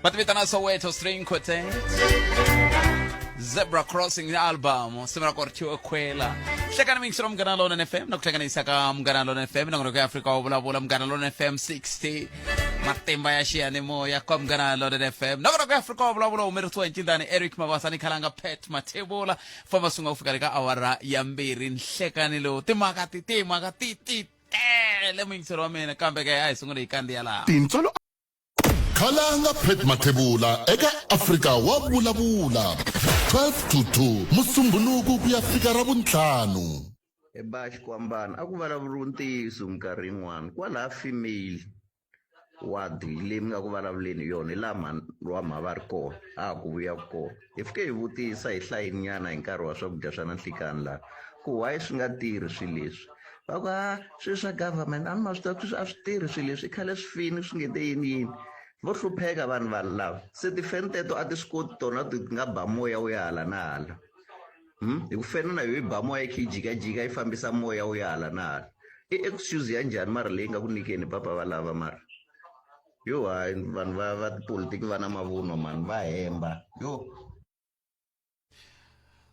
Va ti vitana Soweto String Quartet. Zebra Crossing album simu ra ku ri thyiwe khwela. Hlekani mixo Munghana Lonene FM na ku hlanganisa ka Munghana Lonene FM nongonoko ya Afrika wa vulavula Munghana Lonene FM 60 matimba ya xiyanimoya kwa Munghana Lonene FM nongonoko ya Afrika wa vulavula humelerisiwa hi ncindani Eric Mabasa ni Khalanga Pat Mathebula famba sunga ku fika le ka awara ya mbirhi nhlekani lowu timhaka ti timhaka ti ti tele muyingiseri wa mina kambe ke a hi sungule hi kandziya laha Tintswalo Khalanga Pat Mathebula eka Afrika wa vulavula 12 to 2 Musumbhunuku ku ya fika Ravuntlhanu. He ba Xikwambana a ku vulavuriwi ntiyiso minkarhi yin'wana kwalaha female ward leyi mi nga ku vulavuleni hi yona hi laha mhani wa mha va ri kona a ha ku vuyaka kona hi fike hi vutisa hi hlayini nyana hi nkarhi wa swakudya swa na nhlikani laha ku why swi nga tirhi swilo leswi va ku a swilo swa government a ni ma swi tiva ku a swi tirhi swilo leswi i khale swi fini swi nge te yini yini vo hlupheka vanhu va lava se tifeni teto a ti swi koti tona ti nga ba moya wu ya hala na hala hi ku fena na yo yi ba moya yi kha yi jikajika yi fambisa moya wu ya hala na hala i excuse ya njhani mara leyi nga ku nyikeni papa va lava mara yo hayi vanhu va va tipolitiki va na mavunwa mani va hemba yo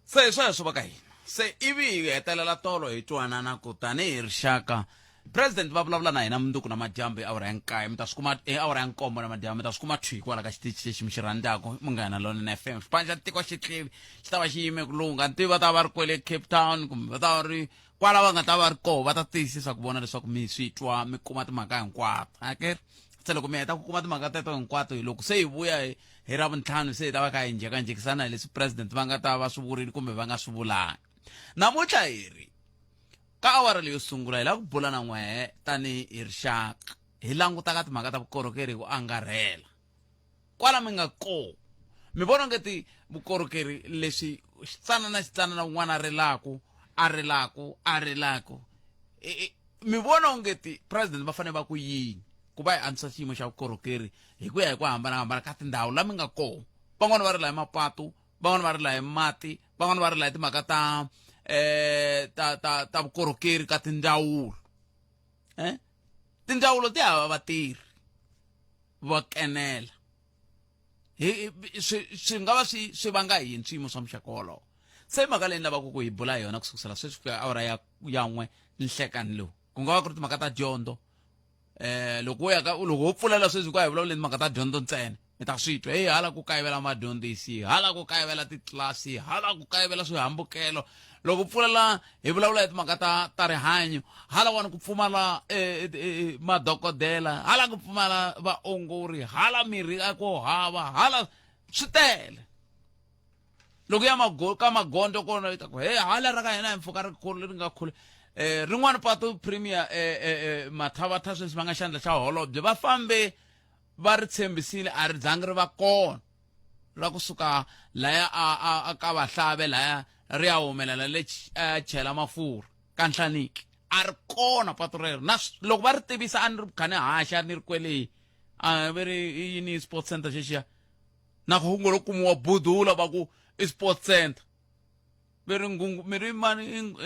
se hi sweswo va ka hina se ivi hi hetelela tolo hi twanana ku tanihi rixaka president va vulavula na hina mundzuku na madyambu hi awara ya nkaye mi ta swi kuma hi awara ya nkombo na madyambu mi ta swi kuma thwi kwala ka xitichi lexi mi xi rhandzaka Munghana Lonene FM xipano xa tiko xitlivi xi ta va xi yime ku lungha ni tivi va ta va ri kwele Cape Town kumbe va ta va ri kwala va nga ta va ri koho va ta tiyisisa ku vona leswaku mi swi twa mi kuma timhaka hinkwato hakeri se loko mi heta ku kuma timhaka teto hinkwato hi loko se hi vuya hi hi Ravuntlhanu se hi ta va kha hi njhekanjhekisana hi leswi president va nga ta va swi vurile kumbe va nga swi vulanga namuntlha hi ri Ka awara leyo sungula hi lava ku bula na n'wehe tanihi hi rixaka, hi languta ka timhaka ta vukorhokeri hi ku angarhela. Kwala mi nga koo, mi vona onge ti vukorhokeri leswi xitsanana xitsanana un'wana a rilaku, a rilaku, a rilaku, mi vona onge ti president va fanele va ku yini ku va hi antswisa xiyimo xa vukorhokeri hi ku ya hi ku hambanahambana ka tindhawu la mi nga koo? Van'wana va rila hi mapatu, van'wana va rila hi mati, van'wana va rila hi timhaka ta eh ta ta ta vukorhokeri ka tindzawulo eh tindzawulo ti hava vatirhi va kenela hi swi swi nga va swi swi vanga hi yini swiyimo swa muxaka wolowo se mhaka leyi ni lavaka ku hi bula hi yona ku sukusela sweswi fika awara ya ya n'we nhlekani lowu ku nga va ku ri timhaka ta dyondzo eh loko wo ya ka loko wo pfulela sweswi ku a hi vulavuleni timhaka ta dyondzo ntsena mi ta swi twa heyi hala ku kayivela vadyondzisi hala ku kayivela titlilasi hala ku kayivela swihambukelo loko pfulela hi vulavula hi timhaka ta ta rihanyo hala wani ku pfumala eh, eh, eh, madokodela hala ku pfumala vaongori hala mirhi a ko hava hala swi tele loko ya mago ka magondzo kona yi ta ku he hala ra ka hina hi mpfhuka ri khulu leri nga khulu eh rin'wana patu premier eh, eh, eh mathavatha sweswi va nga xandla xa holobye va fambe va ri tshembisile a ri zangi ri va kona ra kusuka laya a a a ka vahlave laya ri ya humelela le chela mafurha ka nhlaniki a ri kona patu rero na loko va ri tivisa a ni ri kha ni haxa ni ri kwele a va ri i yini sports center xexiya na ku ngo lo kumiwa budula va ku i sports center mi ri ngungu mi ri mani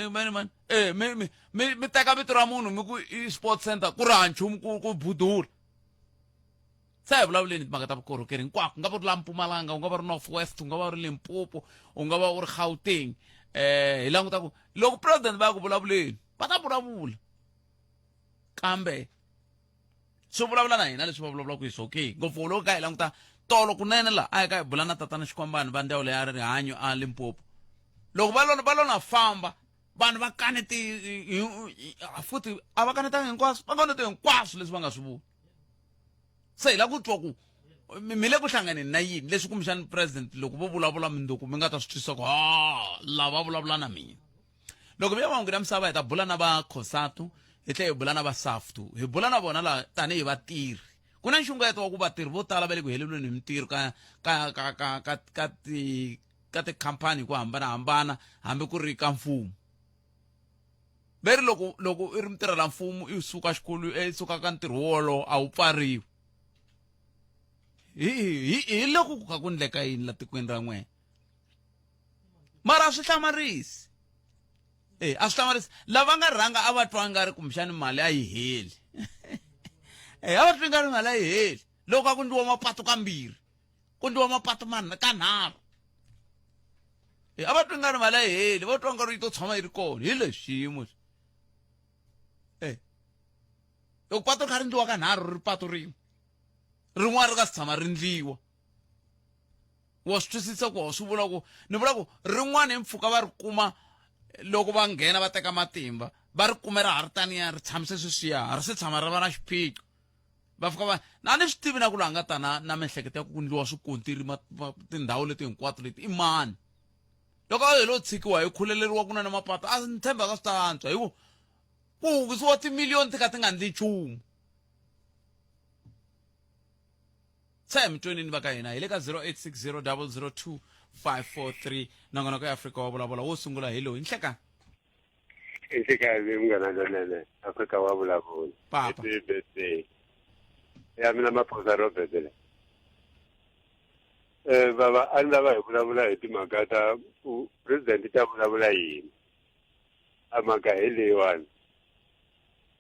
mani mani e mi mi mi mi teka vito ra munhu mi ku i sports center ku ri ha nchumu ku ku budula se hi vulavuleni timhaka ta vukorhokeri hinkwako u nga va u ri la mpumalanga u nga va ri north west u nga va u ri limpopo u nga va u ri gauteng eh hi languta ku loko president va ya ku vulavuleni va ta vulavula kambe swi vulavula na hina leswi va vulavulaka hi swona okay ngopfu loko ka hi languta tolo kunene la a hi ka hi bula na tatana xikwambani va ndzawulo ya rihanyo a limpopo loko va lona va lona famba vanhu va kaneti futhi a va kanetanga hinkwaswo va kanete hinkwaswo leswi va nga swi vula se hi lava ku twa ku mi le ku hlanganeni na yini leswi kumbexani president loko vo vulavula mindzuku mi nga ta swi twisisa ku ha lava vulavula na mina loko mi ya mahungu ya misava hi ta bula na va cosatu hi tlhela hi bula na va saftu hi bula na vona la tanihi vatirhi ku na nxungeto wa ku vatirhi vo tala va le ku heleriweni hi mintirho ka ka ka ka ka ka ti ka tikhampani hi ku hambanahambana hambi ku ri ka mfumo ve ri loko loko i ri mutirhela mfumo i suka xikolo i suka ka ntirho wolowo a wu pfariwi hi hi hi loko ku kha ku ndleka yini la tikweni ra n'wena mara a swi hlamarisi e a swi hlamarisi lava nga rhanga a va twa nga ri kumbexani mali a yi heli e a va twi nga ri mali a yi heli loko a ku ndliwa mapatu kambirhi. Ku ndliwa mapatu man ka nharhu. A va twi ngani mali a yi heli, va twa ngari yi to tshama yi ri kona. Hi leswi xiyimo. Eh. Loko patu ri kha ri ndliwa ka nharhu ri patu rin'we. Rin'wana ri nga si tshama ri ndliwa. Wa swi twisisa ku wa swi vula ku ni vula ku rin'wana hi mpfhuka va ri kuma loko va nghena va teka matimba va ri kume ra ha ri taniya ri tshamise sweswiya ri se tshama ri va na xiphiqo va fika va na ni swi tivi na ku laha nga ta na na miehleketo ya ku ndliwa swikontiri tindhawu leti hinkwato leti i mani loko a hi lo tshikiwa hi khuleleriwa ku na na mapatu a ni tshemba ka swi ta antswa hi ku ku hungisiwa timiliyoni ti kha ti nga ndli nchumu. Tshaya mitwenini va ka hina hi le ka 0860002543 nongonoko ya Afrika wa vulavula wo sungula hi loyi nhlekani. Nhlekani munghana lonene Afrika wa vulavula. Papa. Happy birthday. Ya mina Maphosa Robert le. Eh baba a ni lava hi vulavula hi timhaka ta ku president ta vulavula yini. A mhaka hi leyiwani.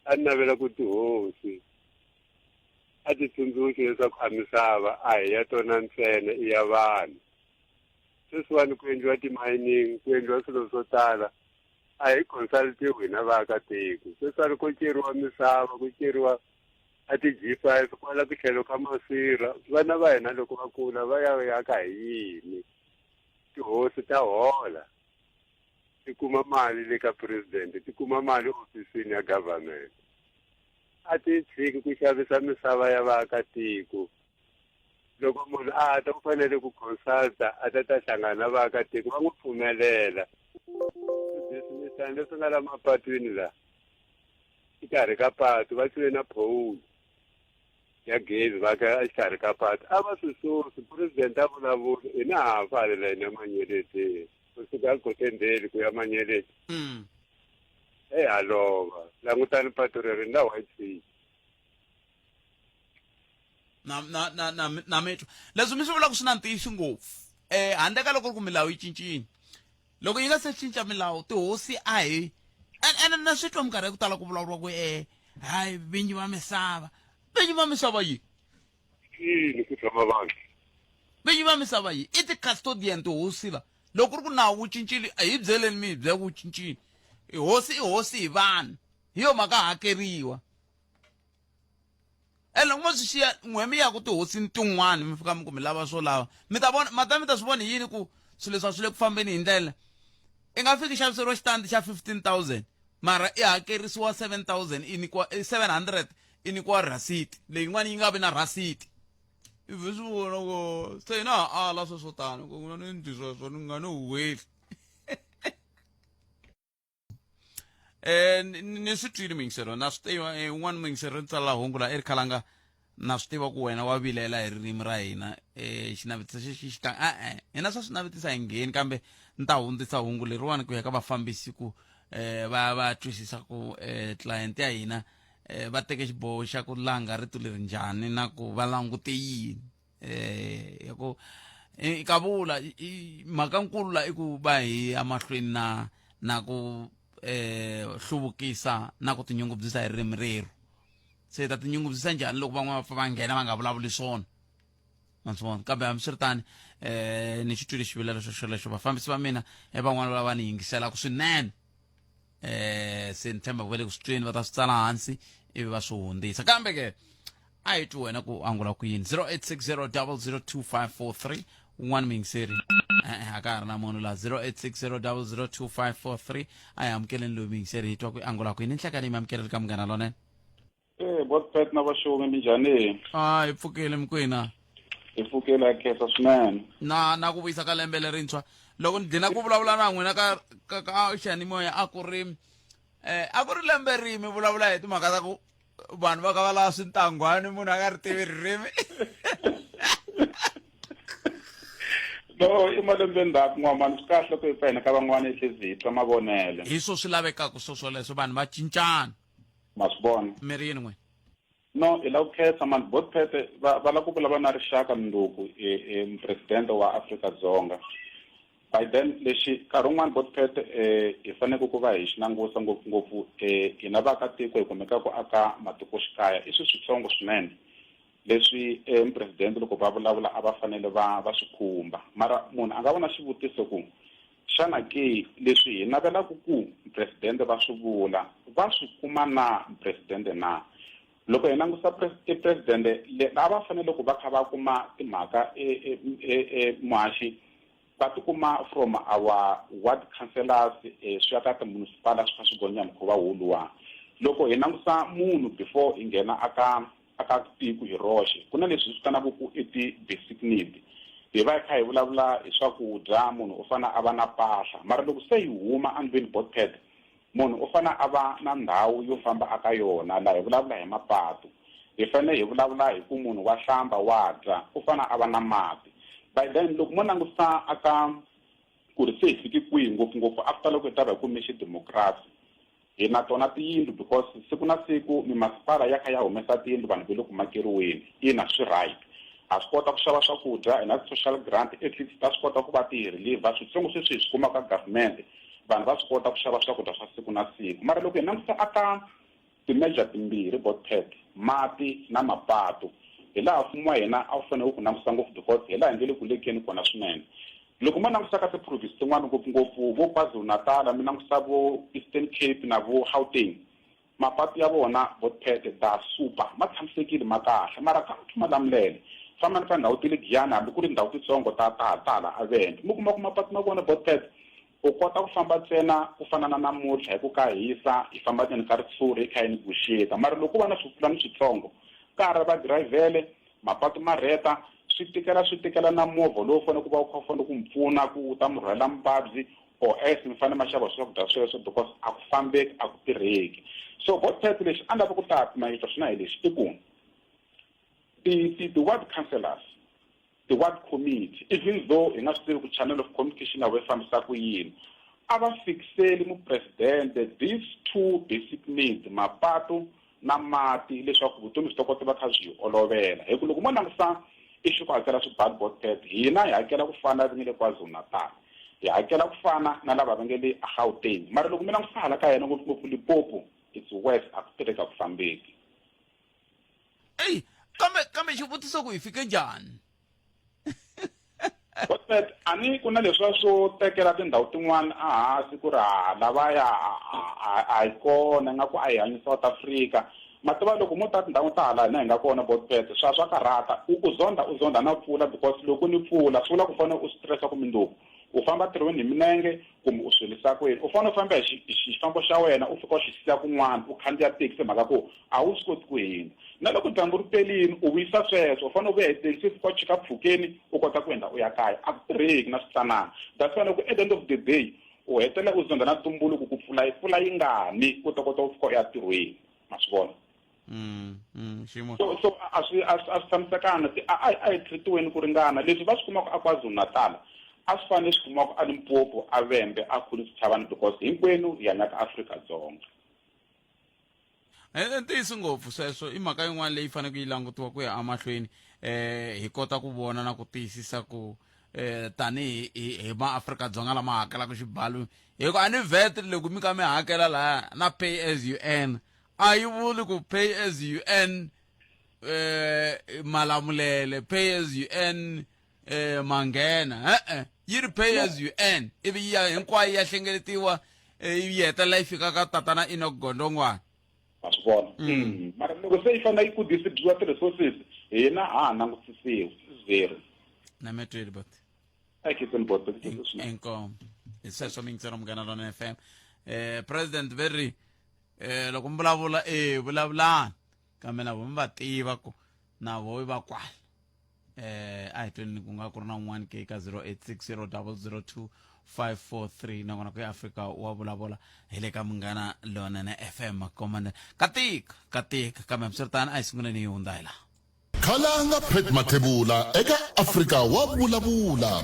A ni navela ku tihosi a ti tsundzuxi leswaku a misava a hi ya tona ntsena i ya vanhu. Sweswiwani ku endliwa ti-mining ku endliwa swilo swo tala a hi consultiwi hina vaakatiko. Sweswiwani ko ceriwa misava ku ceriwa a ti-G5 kwala ku tlhelo ka masirha vana va hina loko va kula va ya yaka hi yini? Tihosi ta hola ti kuma mali le ka president ti kuma mali ofisini ya government. A ti tshiki ku xavisa misava ya vaakatiko. Loko munhu a ta u fanele ku consulta a ta ta hlangana na vaakatiko va n'wi pfumelela. Swibisinisani leswi nga la mapatwini la xikarhi ka patu va tshule na pole ya gezi va ka exikarhi ka patu a va swi susi president a vulavula hina ha fa halela hina manyeleti kusuka Gotendeli ku ya Manyeleti. Hey ha lova langutani patu reri na White City. Na na na na na mitwa leswi mi swi vulaka swi na ntiyiso ngopfu eh handle ka loko ku milawu yi cincile loko yi nga se cinca milawu tihosi a hi ene na swi twa minkarhi ya ku tala ku vulavuriwa ku eh hayi vinyi va misava vinyi va misava yi Yini ku tshama vanhu vinyi va misava yi i ti-custodian tihosi la loko ku ri ku nawu wu cincile a hi byeleni mi hi byela ku wu cincile hosi i hosi hi vanhu hi yo mhaka hakeriwa ene loko mo swi xiya n'we mi yaku tihosini tin'wani mi fika mi ku mi lava swo lava mi ta vona mata mi ta swi vona hi yini ku swilo leswi a swi le ku fambeni hi ndlela i nga fiki xaviseriwa xitandi xa 15000 mara i hakerisiwa 7000 i nyikiwa 700 i nyikiwa rhasiti leyin'wana yi nga vi na rhasiti i vhe swi vona ku se hina ha ala sweswo tano ku ni ndli sweswo ni nga ni huweli eh ni swi twile muyingisero na swi tiva eh, un'wana muyingisero ni tsala hungu la erikhalanga na swi tiva ku wena wa vilela hi ririmi ra hina eh xinavetiso xexi xi ta e-e hina swa swi navetisa hi ngheni kambe ni ta hundzisa hungu leriwani ku ya ka vafambisi ku eh va va twisisa ku eh client ya hina eh va teke xiboho xa ku langa rito leri njhani na ku va langute yini eh ya ku ka vula mhaka nkulu la i ku va hi ya mahlweni na na ku eh hluvukisa na ku tinyungubyisa hi ririmi rerhu se hi ta tinyungubyisa njhani loko van'wana va pfa va nghena va nga vulavuli swona ma swi vona kambe hambiswiritano eh ni xi twile xivilelo xo xolexo vafambisi va mina e van'wana va va ni yingiselaka swinene eh se ni tshemba ku va le ku swi tweni va ta swi tsala hansi ivi va swi hundzisa kambe ke a hi twi wena ku angula ku yini 0860 002543 un'wana muyingiseri e-e a ka ha ri na munhu laha 0860 002543 a hi amukeleni loyi muyingiseri hi twa ku angula ku yini nhlekani mi amukeleli ka munghana lonene Eh, bot pet na vaxongi minjhani? A hi pfukile mikwina. Hi pfukile a khensa swinene. Na na ku vuyisa ka lembe lerintshwa. Loko ni dlina ku vulavula na n'wina ka ka ka xiyanimoya a ku ri eh a ku ri lembe rihi mi vulavula hi timhaka ta ku vanhu va ka va lava swintangwani munhu a nga ri tivi ririmi. No, i malembe ndzhaku n'wamani swi kahle ku hi pfa hina ka van'wana hi tlhezi hi twa mavonelo. Hi swo swi lavekaka swo swoleswo vanhu va cincana. Ma swi vona? Mi ri yini n'wina? No, hi lava ku khensa mani bot phete va va lava ku vulavula na rixaka mundzuku e, e mupresidente wa Afrika-Dzonga. By then lexi nkarhi wun'wani bot phete eh, hi faneke ku va hi xi langusa ngopfungopfu eh, hina vaakatiko hi kumekaka aka matikoxikaya i swilo switsongo swinene. Leswi eh, mupresidente loko va vulavula a va fanele va va swi khumba. Mara munhu a nga vona xivutiso ku xana ke leswi hi navelaka ku mupresidente va swi vula va swi kuma na mupresidente na? Loko hi langusa presidente a va fanele ku va kha va kuma timhaka e, e, e, e muhaxi va tikuma from our ward councillors eh, swi ya ka timunicipal swi kha swi gonya mukhuva woluwa. Loko hi langusa munhu before hi nghena aka aka tiko hi roxe, ku na leswi hi swi vitanaka ku i ti-basic need. Hi va hi kha hi vulavula hi swakudya, munhu u fanele a va na mpahla, mara loko se hi huma endlwini botpad, munhu u fanele a va na ndhawu yo famba aka yona. Laha hi vulavula hi mapatu, hi fanele hi vulavula hi ku munhu wa hlamba, wa dya, u fanele a va na mati. By then loko mo langusa aka ku ri se hi fike kwihi, ngopfungopfu after loko hi ta va hi kume xidemokirasi, hi na tona tiyindlu because siku na siku mimasipala ya kha ya humesa tiyindlu, vanhu va le ku makeriweni. Ina, swi right, ha swi kota ku xava swakudya, hi na ti-social grant, at least ta swi kota ku va ti reliever switsongo sweswi hi swi kumaka ka government, vanhu va swi kota ku xava swakudya swa siku na siku. Mara loko hi langusa aka ti-measure timbirhi botpad, mati na mapatu, hi laha mfumo wa hina a wu fanele ku langusa ngopfu because hi laha hi nge le ku lekeni kona swinene. Loko mo langusa ka ti-province tin'wana, ngopfungopfu vo KwaZulu-Natal, mi langusa vo Eastern Cape na vo Gauteng, mapatu ya vona botpad da super, ma tshamisekile, ma kahle. Mara ka Malamulele, fambani ka ndhawu ta le Giyani, hambi ku ri ndhawu titsongo ta ta ta hala aVhembe, mi kuma ku mapatu ma kona botpad u kota ku famba ntsena ku fana na namuntlha hi ku ka hisa, hi famba ntsena ka ritshuri hi kha hi ni guxeka. Mara loko ku va na swipulani switsongo ka ha ri va dirayivhele, mapatu ma rheta, swi tikela swi tikela na movha lowu fanele ku va wu kha wu fanele ku mi pfuna ku wu ta mi rhwala muvabyi or else mi fanele ma xava swakudya sweswo because a ku fambeki, a ku tirheki. So botpet lexi a ni lava ku ta pimanyisa swona hi lexi i ku ti-ward councillors, ti-ward committee, even though hi nga swi tivi ku channel of communication ya vona yi fambisa ku yini, a va fikiseli mupresidente these two basic needs, mapatu na mati, leswaku vutomi byi ta kota va kha byi hi olovela. Hi ku loko mo langusa issue ku hakela swibalo botpet, hina hi hakela ku fana va nge le KwaZulu-Natal, hi hakela ku fana na lava va nge le Gauteng, mara loko mi langusa hala ka hina ngopfungopfu Limpopo, it's worse, a ku tirheki, a ku fambeki. Eyi, kambe xivutiso ku hi fike njhani? Botpet, a ni ku na leswiya swo tekela tindhawu tin'wana ehansi ku ri ha lavaya a hi kona, ingaku a hi hanyi South Africa. Ma tiva loko mo ta tindhawu ta hala hina hi nga kona botpet, swa karhata. U zonda u zonda na mpfula because loko ni pfula swi vula ku fanele u stressa ku mundzuku u famba ntirhweni hi milenge kumbe u swi helisa kwini. U fanele u famba hi xifambo xa wena, u fika u xi siya kun'wana, u khandziya thekisi hi mhaka ku a wu swi koti ku hundza. Na loko dyambu ri perile u vuyisa sweswo, u fanele u vuya hi thekisi u fika u chika mpfhukeni u kota ku hundza u ya kaya. A ku tirheki na switsanana. That's why loko at the end of the day u hetelela u zondha na ntumbuluko ku pfula pfula yi nga ni u ta kota ku fika u ya ntirhweni. Ma swi vona? Xiyimo. So a swi a swi a swi tshamisekanga, a a hi treat-iweni ku ringana. Leswi va swi kumaka a KwaZulu-Natal a swi fanele swi kumiwaka a Limpopo, a Vhembe, a Khuli Sichavani because hinkwenu hi hanya ka Afrika-Dzonga. I ntiyiso ngopfu sweswo, i mhaka yin'wana leyi faneleke yi langutiwa ku ya emahlweni, hi kota ku vona na ku tiyisisa ku tanihi hi maAfrika-Dzonga lama hakelaka xibalo, hi ku a ni vet loko mi ka mi hakela laya na pay as you earn, a yi vuli ku pay as you earn Malamulele, pay as you earn Manghena, e-e, yi ri pay as you earn, ivi yi ya hinkwayo ya hlengeletiwa, yi hetelela yi fika ka tatana Enoch Gondongwana. Ma swi vona? Mara loko se yi fanele yi ku distributiwa ti-resources, hina ha ha langutisiwi zero. Na mi tweli but a khenseni bot. Inkomu, hi sweswo mingiselo Munghana Lona FM. President veri loko mi vulavula vulavulani, kambe na vo mi va tiva ku na vo va kwala. A hi tweni ku nga ku ri na un'wana ke ka 0860002543, nakona ku ya Afrika wa vulavula hi le ka Munghana Lonene FM. Komanda ka tika ka tika, kambe hambiswiritano a hi sunguleni hi hundza hi laha. Khalanga Pat Mathebula eka Afrika wa vulavula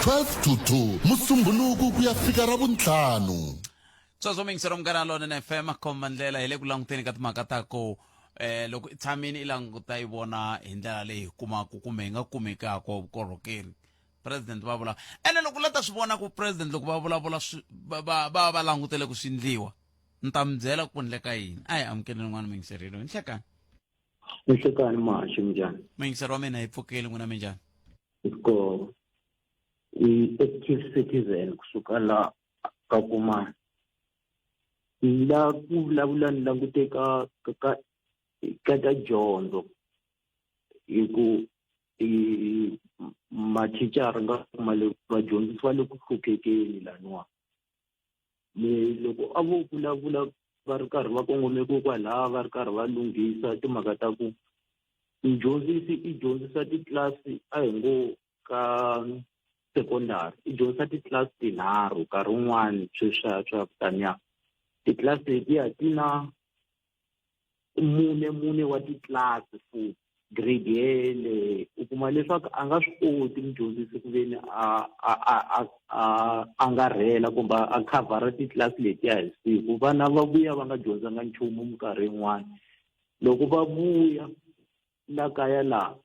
12 to 2 Musumbhunuku ku ya fika Ravuntlhanu. Sweswo mingisero Munghana Lonene FM, khomba ndlela hi le ku languteni ka timhaka ta ku loko i tshamini i languta i vona hi ndlela leyi hi kumaka kumbe hi nga kumeki hako vukorhokeri. President va vula ene loko la ta swi vona ku president loko va vulavula va va va langutele ku swi ndliwa, ni ta mi byela ku ndleka yini. A hi amukeleni n'wana mingiserilo hi nhlekani. Nhlekani mahaxi minjhani? Muyingiseri wa mina hi pfukile n'wina minjhani? Ko i active citizen kusuka la ka kumani. La ku vulavula ni langute ka ka ka ta dyondzo hi ku i mathicara nga kuma le vadyondzisi va le ku hluphekeni laniwa. Me loko a vo vulavula va ri karhi va kongome ko kwalaha va ri karhi va lunghisa timhaka ta ku mudyondzisi i dyondzisa titlilasi a hi ngo ka secondary i dyondzisa titlilasi tinharhu nkarhi wun'wani sweswiya swa ku taniya titlilasi letiya ti na mune mune wa titlilasi futhi grade yele u kuma leswaku a nga swi koti mudyondzisi ku veni a a a a a angarhela kumbe a khavhara titlilasi letiya hi siku vana va vuya va nga dyondzanga nchumu minkarhi yin'wana loko va vuya la kaya laha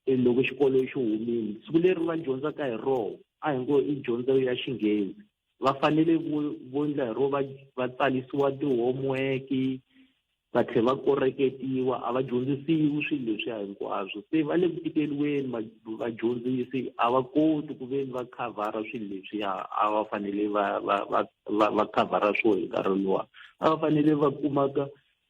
loko xikolo xi humile siku leri va dyondzaka hi roho a hi ngo i dyondzo ya xinghezi va fanele vo vo endla hi ro va va tsalisiwa ti-homework va tlhela va koreketiwa a va dyondzisiwi swilo leswiya hinkwaswo se va le ku tikeriweni vadyondzisi a va koti ku veni va khavhara swilo leswiya a va fanele va va va va va khavhara swo hi nkarhi luwa a va fanele va kumaka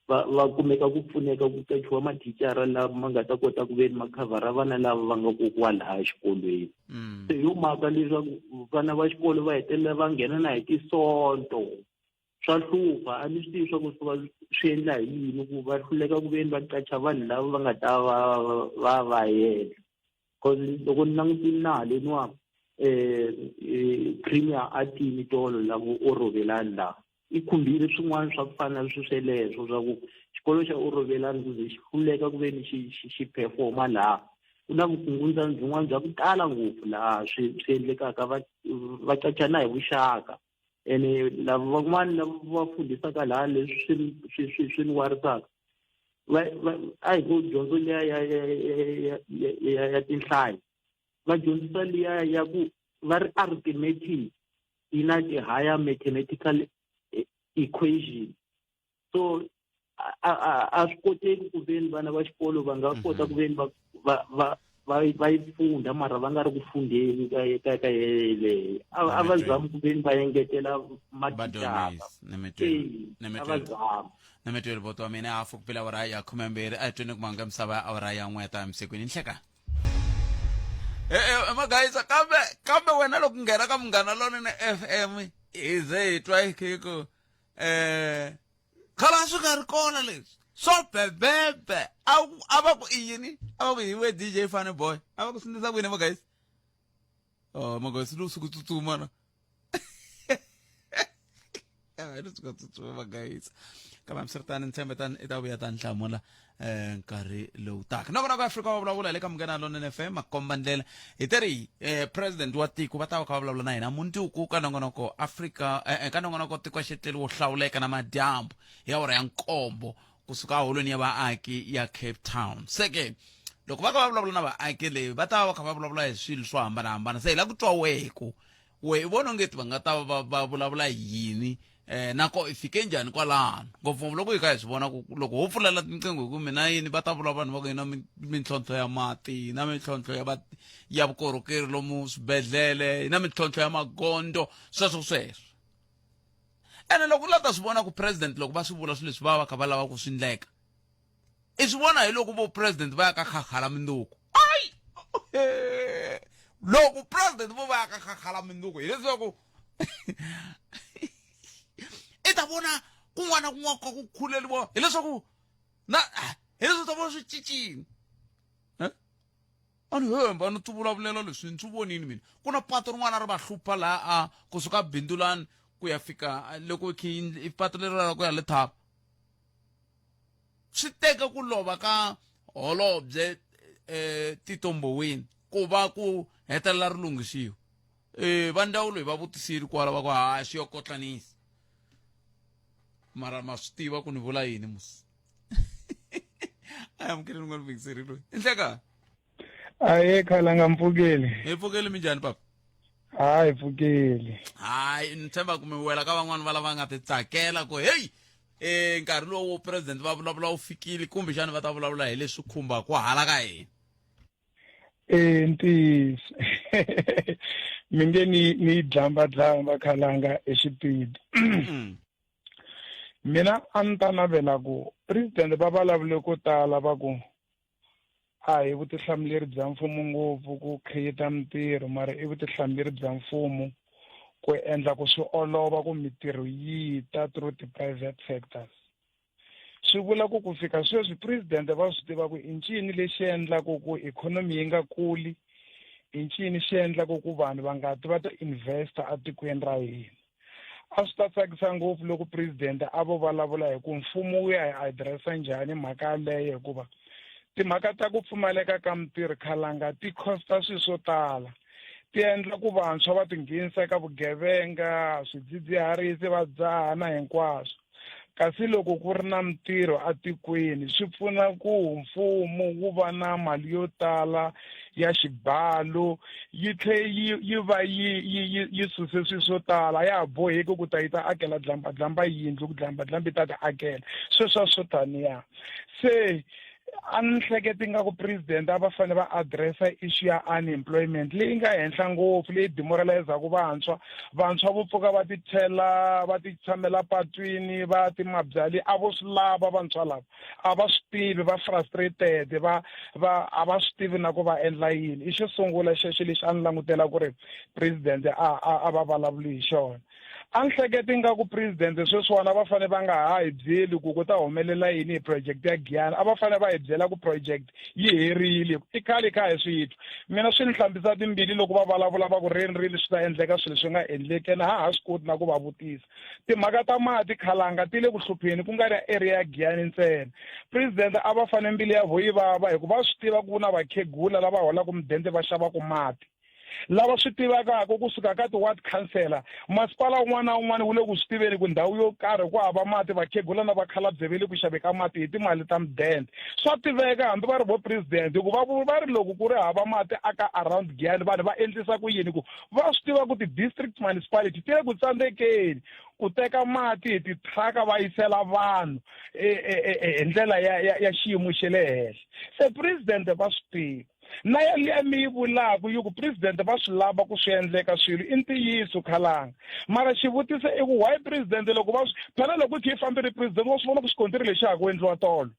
va va kumeka ku pfuneka ku qachiwa mathicara lama nga ta kota ku veni ma khavhara vana lava va nga kokwalaha exikolweni mm. se hi yo mhaka leswaku vana va xikolo va hetelela va nghena na hi tisonto swa hlupha a ni swi tivi swa ku swi va swi endla hi yini ku va hluleka ku veni va qacha vanhu lava va nga ta va va va endla cause loko ni langutile na haleniwa um premier a tini tolo lavo orovelani laha i khumbile swin'wana swa ku fana na swi sweleswo swa ku xikolo xa orovelani ku ze xi hluleka ku veni xi xi xi performa laha ku na vukungundzani byin'wana bya ku tala ngopfu laha swi swi endlekaka va va cacana hi vuxaka ene lava van'wana lava va fundisaka laha leswi swi swi swi swi ni warisaka va va a hi ku dyondzo liya ya ya ya ya ya tinhlayo va dyondzisa liya ya ku va ri arithmetic yi na ti-higher mathematical e, equation so a a a swi koteki ku veni vana va xikolo va nga kota ku veni va va va va va yi funda mara va nga ri ku fundeni ka ka ka yeleyo a va zami ku veni va engetela mathicara a va zami nimitweli voto wa mina hafu ku pela awara ya khumembirhi a hi tweni ku manga misava ya awara ya n'we ta misikwini nhleka e magayisa kambe kambe wena loko nghena ka munghana lonene f m hi ze hi twa hi ku um khale a swi nga ri kona leswi swo bebebe a a va ku i yini a va ku hi we dj funny boy a va ku swi ndlisa ku yini magayisa oh magayisa lo suku tsutsuma na a lo suka tsutsuma magayisa kambe hambiswiritano ni tshembe tani i ta vuya ta ni hlamula um nkarhi lowu taka noko noko afrika wa vulavula hi le ka munghana lonene fm makomba ndlela hi teri eh, president wa tiko va ta va kha va vulavula na hina mundzuku ka nongonoko afrika eh, eh, ka nongonoko tiko xetleli wo hlawuleka na madyambu hi awara ya nkombo kusuka aholweni ya vaaki ya cape town se ke loko va kha va vulavula na vaaki leyi va ta va va kha va vulavula hi swilo swo hambanahambana se hi la ku twa weku we i vona ongeti va nga ta va va vulavula yini eh nako i fike njhani kwalano ngopfungopfu loko hi kha hi swi vona ku loko ho pfulela tinqingho hi ku mina yini va ta vula vanhu va ku hi na mintlhontlho ya mati hi na mintlhontlho ya va ya vukorhokeri lomu swibedhlele hi na mintlhontlho ya magondzo sweswo sweswo ene loko u la ta swi vona ku president loko va swi vula swilo leswi va va kha va lava ku swi ndleka i swi vona hi loko vo president va ya ka khakhala minduku ayi loko president vo va ya ka khakhala minduku hileswaku i ta vona kun'wana na kun'wana ka ku khuleliwa hileswaku na hileswaku ta vona swi cincile a ni hemba ni tivulavulela leswi ni swi vonini mina ku na pato rin'wana ri va hlupha laha a kusuka bindulani ku ya fika loko i pato leri ra ku ya le thava swi teka ku lova ka holobye eh Tito Mboweni ku va ku hetelela ri lunghisiwa eh va ndzawulo hi va vutisile kwala va ku ha swi yo kotlanisa mara ma swi tiva ku ni vula yini musi a amukeli rin'wana muyingiseri loyi i nhleka aye khalanga mpfukeli hi pfukeli minjhani papa hayi pfukeli hayi ni tshemba ku mi wela ka van'wani va lava nga ti tsakela ku heyi Nkarhi lowu president va vulavula wu fikile, kumbexani va ta vulavula hi leswi khumbaka hala ka hina. E ntiyiso, mi nge ni dlamba dlamba khalanga exipidi. Mina a ni ta navela ku president va vulavule ko tala va ku a hi vutihlamuleri bya mfumo ngopfu ku create mintirho, mara i vutihlamuleri bya mfumo ku endla ku swi olova ku mintirho yi ta through ti-private sectors. Swi vula ku ku fika sweswi president va swi tiva ku i ncini lexi endlaku ku ikhonomi yi nga kuli, i ncini xi endlaku ku vanhu va nga ti va ta investa atikweni ra hina. A swi ta tsakisa ngopfu loko president a vo vulavula hi ku mfumo wu ya hi adiresa njhani mhaka yaleyo, hikuva timhaka ta ku pfumaleka ka mintirho khalanga ti costa swilo swo tala, ti endla ku vantshwa va tinghenisa eka vugevenga, swidzidziharisi, va dzaha na hinkwaswo. Kasi loko ku ri na mintirho atikweni swi pfuna ku mfumo wu va na mali yo tala ya xibalo, yi tlhe yi va yi suse swilo swo tala, ya ha boheki ku ta yi ta akela dlamba dlamba yindlu, ku dlamba dlamba yi ta ti akela sweswo swo taniya. Se a ni hleketi nga ku president a va fanele va addressa issue ya unemployment leyi nga henhla ngopfu, leyi demoralizaku vantshwa. Vantshwa vo pfuka va ti chela va ti tshamela patwini va ti mabyali, a vo swi lava vantshwa lava, a va swi tivi, va frustrated, va va a va swi tivi na ku va endla yini. I xo sungula xexo lexi a ni langutela ku ri president a va vulavuli hi xona. A ni hleketi nga ku president sweswiwani a va fanele va nga ha hi byeli ku ku ta humelela yini hi project ya Giyani, a va fanele va hi byela ku project yi herile, i khale kha hi swi twa. Mina swi ni hlambisa timbili loko va vulavula va ku rini rini swi ta endleka swilo swi nga endleki, ene ha ha swi koti na ku va vutisa. Timhaka ta mati khalanga ti le ku hlupheni, ku nga ri area ya Giyani ntsena. President a va fanele mbilu ya vo yi vava, hikuva va swi tiva ku na vakhegula lava holaka mudende va xavaka mati, lava swi tivekaka kusuka ka ti-ward councillor, masipala wun'wana na wun'wana wu le ku swi tiveni ku ndhawu yo karhi ku hava mati, vakhegula na vakhalabye va le ku xave ka mati hi timali ta mudende. Swa tiveka hambi va ri vo president, hikuva va ri loko ku ri hava mati aka around Giyani vanhu va endlisa ku yini, ku va swi tiva ku ti-district municipality ti le ku tsandzekeni ku teka mati hi tithraka va yisela vanhu hi ndlela ya xiyimo xa le henhla. Se president va swi tiva na yaliya mi yi vulaka yi ku president va swi lava ku swi endleka swilo, i ntiyiso khalanga. Mara xivutiso i ku why president loko va swi phela loko ku yi fambile president wa swi vona ku xikontiri lexi ha ku endliwa tolo,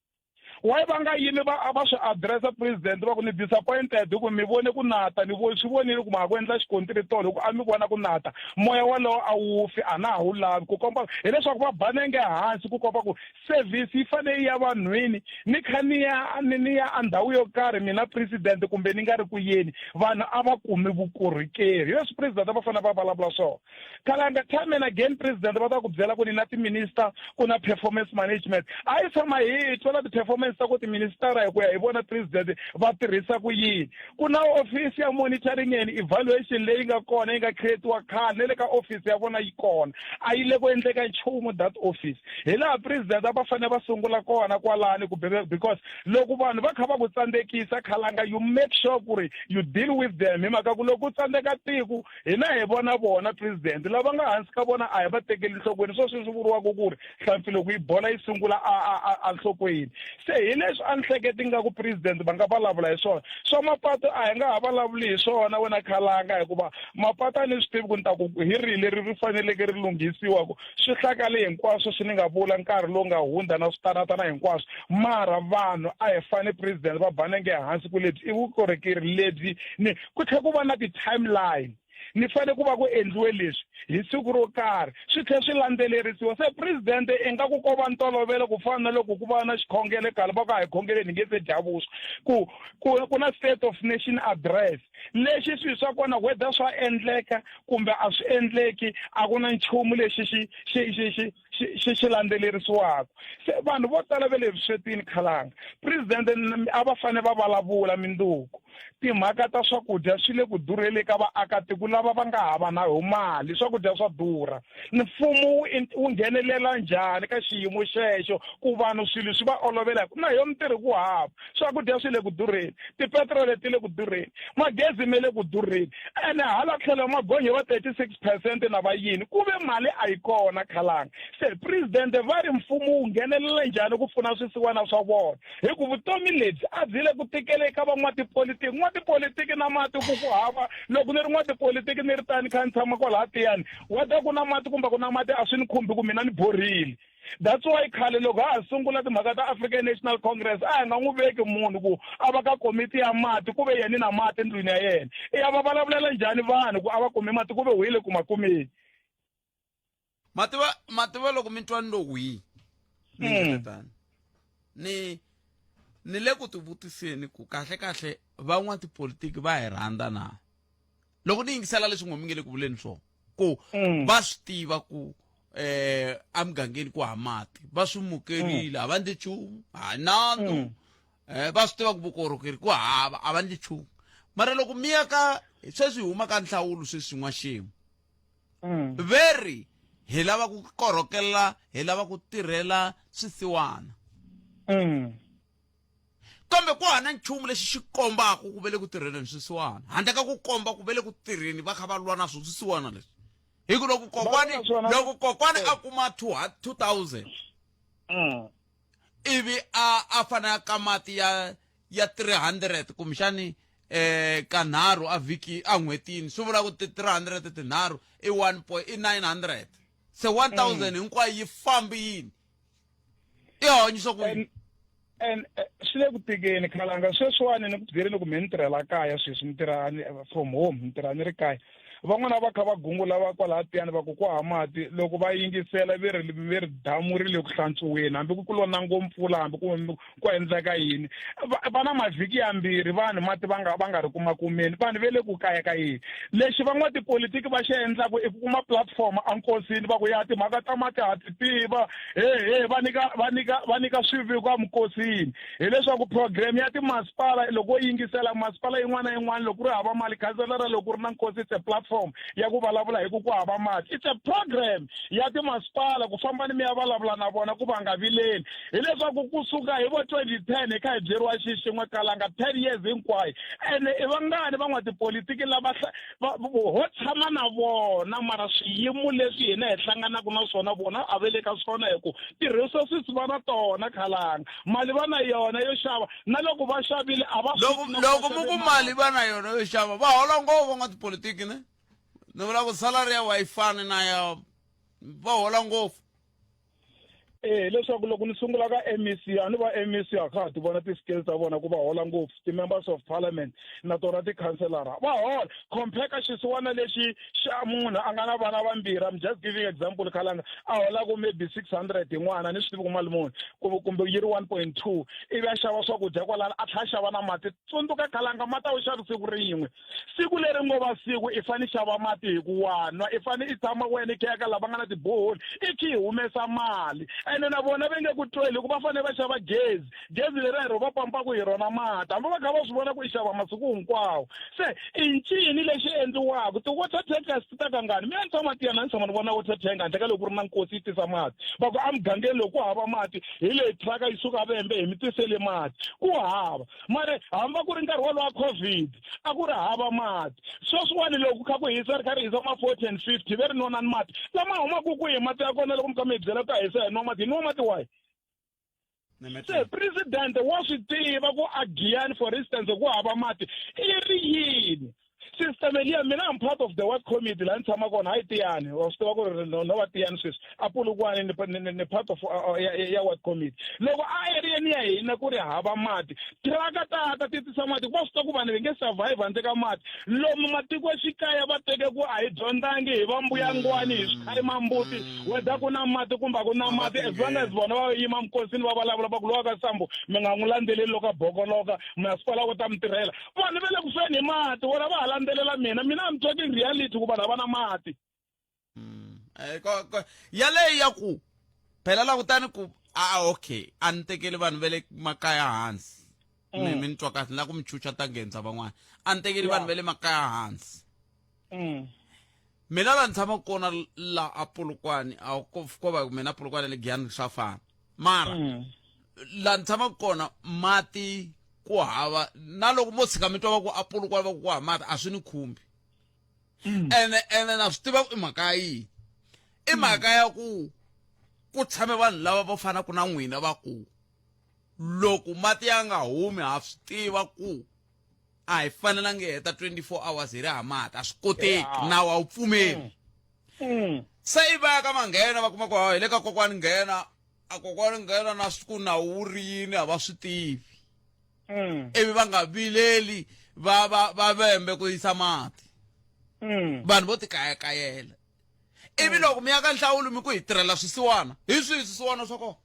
why va nga yimi va va swi addressa president va ku ni disappointed hi ku mi vone ku nata, ni swi vonile ku ma ha ku endla xikontiri tolo, hi ku a mi vona ku nata moya walowo a wu fi, a na ha wu lavi, ku komba hileswaku va banenge hansi, ku komba ku service yi fanele yi ya vanhwini. Ni kha ni ya ni ya endhawu yo karhi mina president kumbe ni nga ri ku yeni, vanhu a va kumi vukorhokeri. Hi leswi president a va fanele va vulavula swona khalanga. Time and again president va ta ku byela ku ni na ti-minister, ku na performance management. A yi tshama hi twa na ti-performance ta ku tiministara hi ku ya hi vona president va tirhisa ku yini. Ku na office ya monitoring and evaluation leyi nga kona, yi nga creatiwa khale, na le ka office ya vona yi kona, a yi le ku endleka nchumu that office. Hi laha president a va fanele va sungula kona kwalani ku because loko vanhu va kha va ku tsandzekisa khalanga, you make sure ku ri you deal with them, hi mhaka ku loko ku tsandzeka tiko hina hi vona vona president, lava nga hansi ka vona a hi va tekeli nhlokweni. Swo sweswi vuriwaka ku ri hlampfi loko yi bola yi sungula a nhlokweni. Se hi leswi a ni hleketi nga ku president va nga vulavula hi swona. Swa mapatu a hi nga ha vulavuli hi swona wena khalanga, hikuva mapatu a ni swi tivi ku ni ta ku hi rihi leri ri faneleke ri lunghisiwa, ku swi hlakale hinkwaswo swi ni nga vula nkarhi lowu nga hundza na switanatana hinkwaswo. Mara vanhu a hi fane president va banenge hansi ku lebyi i vukorhokeri lebyi, ni ku tlhela ku va na ti-timeline, ni fanele ku va ku endliwe leswi hi siku ro karhi, swi tlhela swi landzelerisiwa. Se president ingaku ko va ntolovelo, ku fana na loko ku va na xikhongelo khale va ku a hi khongeleni hi nge se dya vuswa, ku na state of nation address. Lexi swilo swa kona whether swa endleka kumbe a swi endleki, a ku na nchumu lexi xi landzelerisiwaka. Se vanhu vo tala va le vuswetini khalanga. President a va fanele va vulavula minduku timhaka ta swakudya swi le ku durheli ka vaakatiko lava. lava va nga hava na yo mali swakudya swa durha mfumo wu wu nghenelela njhani ka xiyimo xexo ku vanhu swilo swi va olovela na yo mintirho ku hava swakudya swi le ku durheni tipetiroli ti le ku durheni magezi me le ku durheni ene hala tlhelo magonyo va 36 percent na va yini ku ve mali a yi kona khalanga se presidente va ri mfumo wu nghenelela njhani ku pfuna swisiwana swa vona hi ku vutomi lebyi a byi le ku tikele ka van'watipolitiki n'watipolitiki na mati ku ku hava loko ni ri n'watipolitiki ni ri tani kha ni tshama kwalaha tiyani whether ku na mati kumbe ku na mati a swi ni khumbi ku mina ni borile that's why khale loko ha ha sungula timhaka ta African National Congress a hi nga n'wi veki munhu ku a va ka komiti ya mati ku ve yena na mati endlwini ya yena i ya va vulavulela njhani vanhu ku a va kumi mati ku ve hu le ku ma kumeni mativa mativa loko mi twa ni lo hwi ni ngetani ni ni le ku tivutiseni ku kahle kahle van'watipolitiki va hi rhandza na loko ni yingisela leswi n'we mi nge le ku vuleni swona ku mm. va swi tiva ku eh emugangeni ku ha mati va swi mukerile mm. a va ndli nchumu ha nandzu mm. eh va swi tiva ku vukorhokeri ku hava a va ndli nchumu mara loko mi ya ka sweswi hi huma ka nhlawulo sweswi n'waxemu mm. veri hi lava ku korhokela hi lava ku tirhela swisiwana mm. kambe ku hana nchumu lexi xi kombaka ku ve le ku tirheleni swisiwana handle ka ku komba ku ve le ku tirheni va kha va lwa na swo swisiwana leswi hi ku loko kokwani loko kokwani a kuma 2000 mm. ivi a a fanele a ka mati ya ya 300 kumbexani eh kanharhu a vhiki a n'hwetini swi vula ku ti 300 tinharhu i 1 point i 900 se 1000 mm. hinkwayo yi fambini i hanyisa ku yini and eh, swi le ku tikeni khalanga sweswiwani ni ku byerile ku me ni tirhela kaya sweswi ni tirha from home ni tirha ni ri kaya van'wana va kha va gungula va kwalaha tiyani va ku ku hava mati loko va yingisela ve ri ve ri damu ri le ku hlantswiweni hambi ku lo na ngo mpfula hambi ku ku endleka yini va na mavhiki yambirhi vanhu mati va nga va nga ri kuma kumeni vanhu ve le ku kaya ka yini lexi van'watipolitiki va xi endlaku i ku kuma platform enkosini va ku ya timhaka ta mati ha ti tiva he he va nyika va nyika va nyika swiviko emikosini hileswaku program ya timasipala loko wo yingisela masipala yin'wana na yin'wana loko ku ri hava mali khanselara loko ku ri na nkosi it's a platform ya ku vulavula hi ku ku hava mati it's a program ya timasipala ku famba ni mi ya vulavula na vona ku va nga vileli hileswaku kusuka hi vo 2010 hi kha hi byeriwa xi xin'we kalanga 10 years hinkwayo ene i vangani van'watipolitiki lava ho tshama na vona mara swiyimo leswi hina hi hlanganaka na swona vona a va le ka swona hi ku ti-resources va na tona khalanga mali va na yona yo xava na loko va xavile a va loko loko mu ku mali va na yona yo xava va hola ngopfu van'watipolitiki ne ni vula ku salary ya wa yi fani na ya va hola ngopfu Eh leswaku loko ni sungula ka MEC a ni va MEC a kha ha ti vona ti-scale ta vona ku va hola ngopfu ti-members of parliament na tona ti-councilora va hola compare ka xisiwana lexi xa munhu a nga na vana vambirhi I'm just giving example khalanga a holaku maybe 600 hi n'wana ni swi tivi ku mali muni kumbe yi ri 1.2 ivi a xava swakudya kwalano a tlhela a xava na mati tsundzuka khalanga mati a wu xavi siku rin'we siku leri ngo va siku i fane i xava mati hi ku wa nwa i fane i tshama wena i kha ka lava nga na tiboholi i khe i humesa mali ene na vona va nge ku tweli hikuva va fanele va xava gezi gezi leri hi ro va pampaku hi rona mati hambi va kha va swi vona ku i xava masiku hinkwawo se i ncini lexi endliwaka ti-water tankers ti ta kangani mina ni tshama tiyana ni tshama ni vona water tank handle ka loko ku ri na nkosi yi tisa mati va ku emugangeni loko ku hava mati hi leyi truck-a yi suka vembe hi mi tisele mati ku hava mara hambi ku ri nkarhi wolowo wa covid a ku ri hava mati sweswiwani loko ku kha ku hisa ri kha ri hisa ma 40 and 50 ve ri nwanani mati lama humaka kwihi mati ya kona loko mi kha mi hi byela ku ta hisa hi nwa mati hi nwa mati wahi se president wa swi tiva ku a giyani for instance ku hava mati i ri yini system liya mina I'm part of the ward committee laha ni tshama kona hayi tiyani wa swi tiva ku ri no no va tiyani sweswi a polokwane ni, ni, ni part of uh, ya, ya ward committee loko a eriyeni ya hina ku ri hava mati tiraka ta ta ti tisa mati va swi tiva ku vanhu va nge survive handle ka mati lomu matikoxikaya va teke ku a hi dyondzangi hi va mbuyangwani hi swikhayima mbuti whether ku na mati kumbe a ku na mati as long as vona va yima minkosini va vulavula va ku lowa ka sambu mi nga n'wi landzeleli loko a bokoloka masipala wu ta mi tirhela vanhu va le ku feni hi mati vona va ha landzelela mina mina I'm talking reality ku vanhu a va na mati mm. eh, yaleyo ya ku phela langutani ku a ah, okay a ni tekeli vanhu va le makaya hansi mi mm. mi ni twa kahle na ku mi chucha ta nghenisa van'wana a ni tekeli vanhu va le makaya hansi Mina la ni tshamaka kona la a Polokwane, a ko va mina Polokwane le Giyani swa fana. Mara la ni tshamaka kona mati ku hava, na loko mo tshika mi twa va ku a Polokwane va ku ku hava mati, a swi ni khumbi. Ene na swi tiva ku i mhaka ya yini. I mhaka ya ku ku tshame vanhu lava va fanaka na n'wina va ku loko mati ya nga humi ha swi tiva ku a hi fanelangi hi heta 24 hours hi ri ha mati, a swi koteki, nawu a wu pfumeli. Se i va ya ka manghena va kuma ku hi le ka kokwani nghena, a kokwani nghena na swi ku nawu wu ri yini a va swi tivi. Ivi va nga vileli va va va vembe ku yisa mati. Vanhu vo tikayakayela. Ivi loko mi ya ka nhlawulo mi ku hi tirhela swisiwana, hi swihi swisiwana swa kona?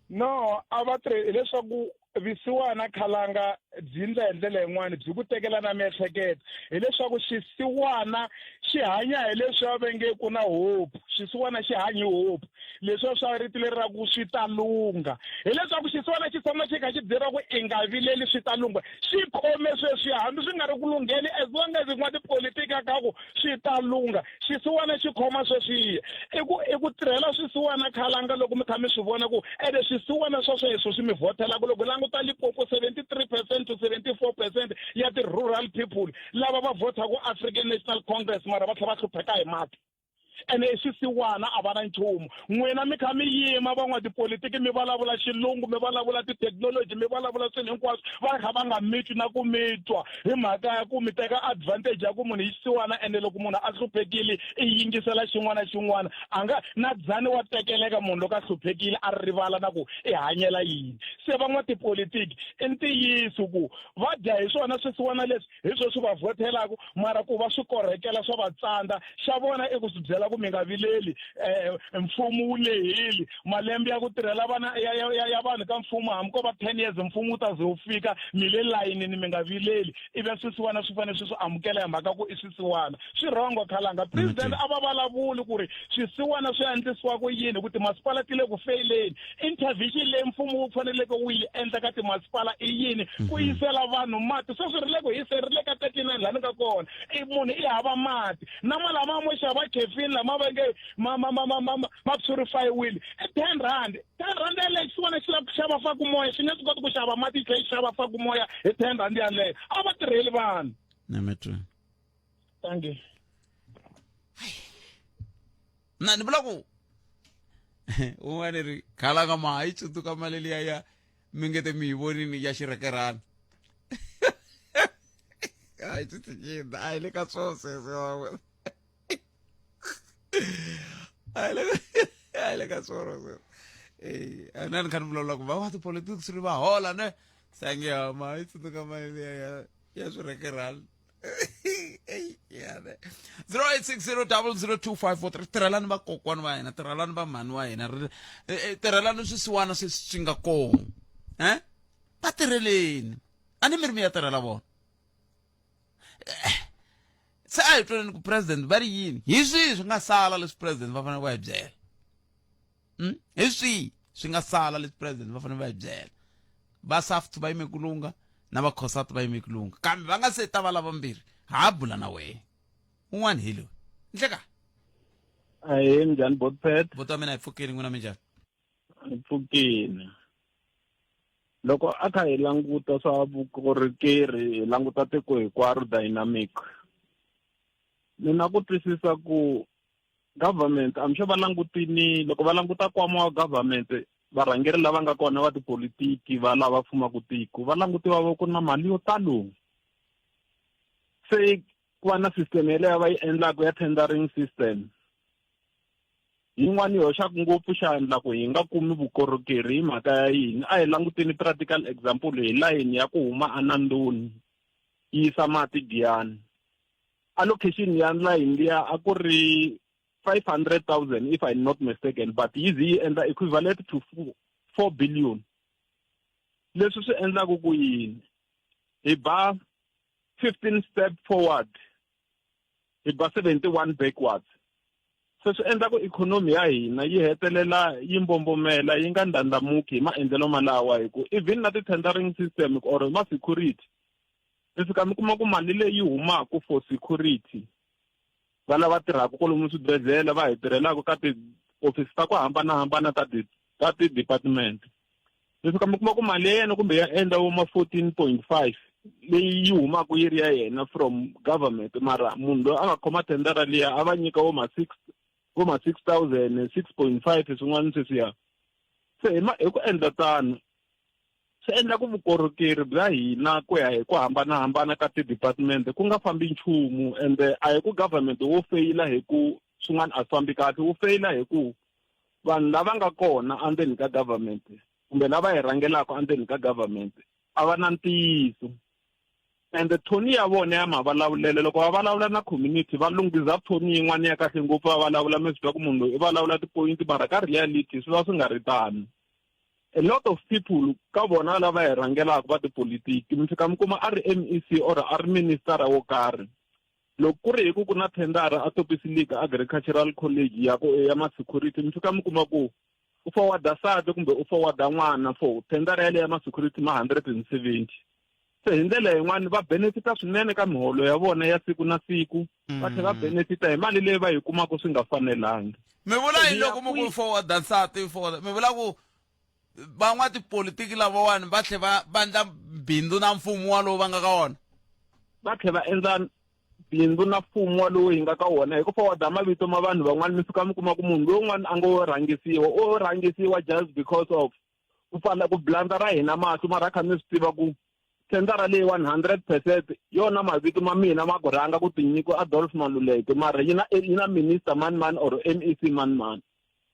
No, a va tirheli hileswaku visiwana khalanga byi ndla hi ndlela yin'wani, byi ku tekela na miehleketo. Hileswaku xisiwana xi hanya hi leswi va nge ku na hope, xisiwana xi hanya hi hope, leswiya swa rito leri ra ku swi ta lungha. Hileswaku xisiwana xi tshama xi kha xi byeriwa ku i nga vileli swi ta lungha, xi khome sweswiya hambi swi nga ri ku lungheni, as long as n'watipolitiki a kha ku swi ta lungha, xisiwana xi khoma sweswiya. I ku i ku tirhela swisiwana khalanga loko mi kha mi swi vona ku ene swisiwana swa sweswo swi mi vhothelaka. Loko languta Limpopo, 73% to 74% ya ti-rural people lava va vhothaku African National Congress, mara va tlhela va hlupheka hi mati. Ene i swisiwana, a va na nchumu. N'wina mi kha mi yima van'watipolitiki mi vulavula xilungu, mi vulavula tithekinoloji, mi vulavula swilo hinkwaswo, va kha va nga mi twi na ku mi twa, hi mhaka ya ku mi teka advantage ya ku munhu i xisiwana. Ene loko munhu a hluphekile i yingisela xin'wana na xin'wana, a nga na dzani wa tekeleka. Munhu loko a hluphekile a rivala na ku i hanyela yini. Se van'watipolitiki i ntiyiso ku va dya hi swona swisiwana leswi, hi swo swi va vhothelaka, mara ku va swi korhekela swa va tsandza. Xa vona i ku swi byela ku mi nga vileli, mfumo wu lehile malembe ya ku tirhela vana ya, ya, ya, ya vanhu ka mfumo, hambi ko va 10 years mfumo wu ta ze wu fika, mi le layinini, mi nga vileli. Ivi swisiwana swi fanele swi swi amukela hi mhaka ku i swisiwana. Swi rhongo khalanga, president a va vulavuli ku ri swisiwana swi endlisiwa ku yini, ku timasipala ti le ku feyileni. Intervention leyi mfumo wu faneleke wu yi endla ka timasipala i yini? Ku yisela vanhu mati. Sweswi ri le ku hiseni, ri le ka 39 laha ni nga kona, i munhu i hava mati. Na malama mo xava khefini lama va nge ma ma ma ma ma ma purify-wile i 10 rand. 10 rand yaleyo xisiwana xi lava ku xava faku moya, xi nge swi koti ku xava mati, xi tlhela xi xava faku moya hi 10 rand yaleyo. A va tirheli vanhu. Thank you. Na ni vula ku un'wana ri khalanga ma yi tsundzuka mali liya ya mi nge te mi yi vonini ya xirekerana, a yi tsutsukini, a yi le ka swo sweswo, a yi le ka swona sweswo. A na ni kha ni vulavula ku va wa tipolitics ri va hola ne sange ma yi tsundzuka mali liya ya swirekerana. 0860002543. Tirhelani vakokwani va hina, tirhelani va mhani wa hina, tirhelani swisiwana sweswi swi nga kona, va tirheleni, a ni mi ri mi ya tirhela vona. Se a hi twaneni ku president va ri yini, hi swihi swi nga sala leswi president va fanele va hi byela. Hi swihi swi nga sala leswi president va fanele va hi byela? Va SAFT va yime ku lungha na va COSAT va yime ku lungha, kambe va nga se ta va lavambirhi ha bula na wehe un'wana hi loyi ndleka. Ahee, minjhani Botpet? Buti wa mina, hi pfukile, n'wina minjhani? Hi pfukile. Loko a kha hi languta swa vukorhokeri, hi languta tiko hinkwaro dynamic, ni na ku twisisa ku government, I'm sure va langutini, loko va languta nkwama wa government, varhangeri lava nga kona va tipolitiki va lava fumaka tiko va langutiwa va ku na mali yo talo, se ku va na system yeleyo va yi endlaka ya tendering system, yin'wana yi hoxaka ngopfu xandla ku hi nga kumi vukorhokeri. Hi mhaka ya yini? A hi languteni practical example hi layini ya ku huma anandoni yi yisa mati Giyani. Allocation ya layini liya a ku ri 500,000, if I'm not mistaken, but yi zi yi endla equivalent to 4 billion. Leswi swi endlaku ku yini? Hi ba 15 step forward, hi ba 71 backwards. Se swi endla ku ikhonomi ya hina yi hetelela yi mbombomela, yi nga ndlandlamuki hi maendlelo malawa, hi ku even na ti-tendering system or ma-security. Mi fika mi kuma ku mali leyi humaka for security va lava tirhaka kwalomu swibedhlele va hi tirhelaka ka ti-office ta ku hambanahambana ta ti ta ti-department mi fika mi kuma ku mali ya yena kumbe ya endla vo ma 14.5 leyi yi humaka yi ri ya yena from government mara munhu loyi a nga khoma tendara liya a va nyika vo ma six vo ma 6000 6.5 swin'wana sweswiya se hi ma hi ku endla tano swi endla ku vukorhokeri bya hina ku ya hi ku hambanahambana ka ti-department ku nga fambi nchumu ende a hi ku government wo feyila hi ku swin'wana a swi fambi kahle wu feyila hi ku vanhu lava nga kona endzeni ka government kumbe lava hi rhangelaka endzeni ka government a va na ntiyiso ende thoni ya vona ya mavulavulelo loko va vulavula na community va lunghiza thoni yin'wana ya kahle ngopfu va vulavula mi swi twa ku munhu loyi i vulavula ti-point mara ka reality swi va swi nga ri tano a lot of people ka vona lava hi rhangelaka va tipolitiki mi fika mi kuma a ri MEC or a ri minister wo karhi loko ku ri hi ku ku na thendara a Topisi League Agricultural College ya ku ya ma-security mi fika mi kuma ku u forwarda sati kumbe u forwarda n'wana for thendara yaleyo ya ma-security ma 170 se hi ndlela yin'wani va benefita swinene ka miholo ya vona ya siku na siku va tlhela va benefita hi mali leyi va yi kumaka swi nga fanelangi mi vula yini loko mi ku forwarda nsati forwarda mi vula ku van'watipolitiki lavawani va tlhe va va endla bindzu na mfumo walowu va nga ka wona va tlhe va endla bindzu na mfumo walowu hi nga ka wona hi ku forwarda mavito ma vanhu van'wana mi fika mi kuma ku munhu lowun'wana a ngo rhangisiwa o rhangisiwa just because of ku pfala ku blanda ra hina mahlo mara kha mi swi tiva ku thendara leyi 100 percent yona mavito ma mina ma ku rhanga ku tinyiko Adolf Maluleke mara yi na yi na minister mani mani or MEC mani mani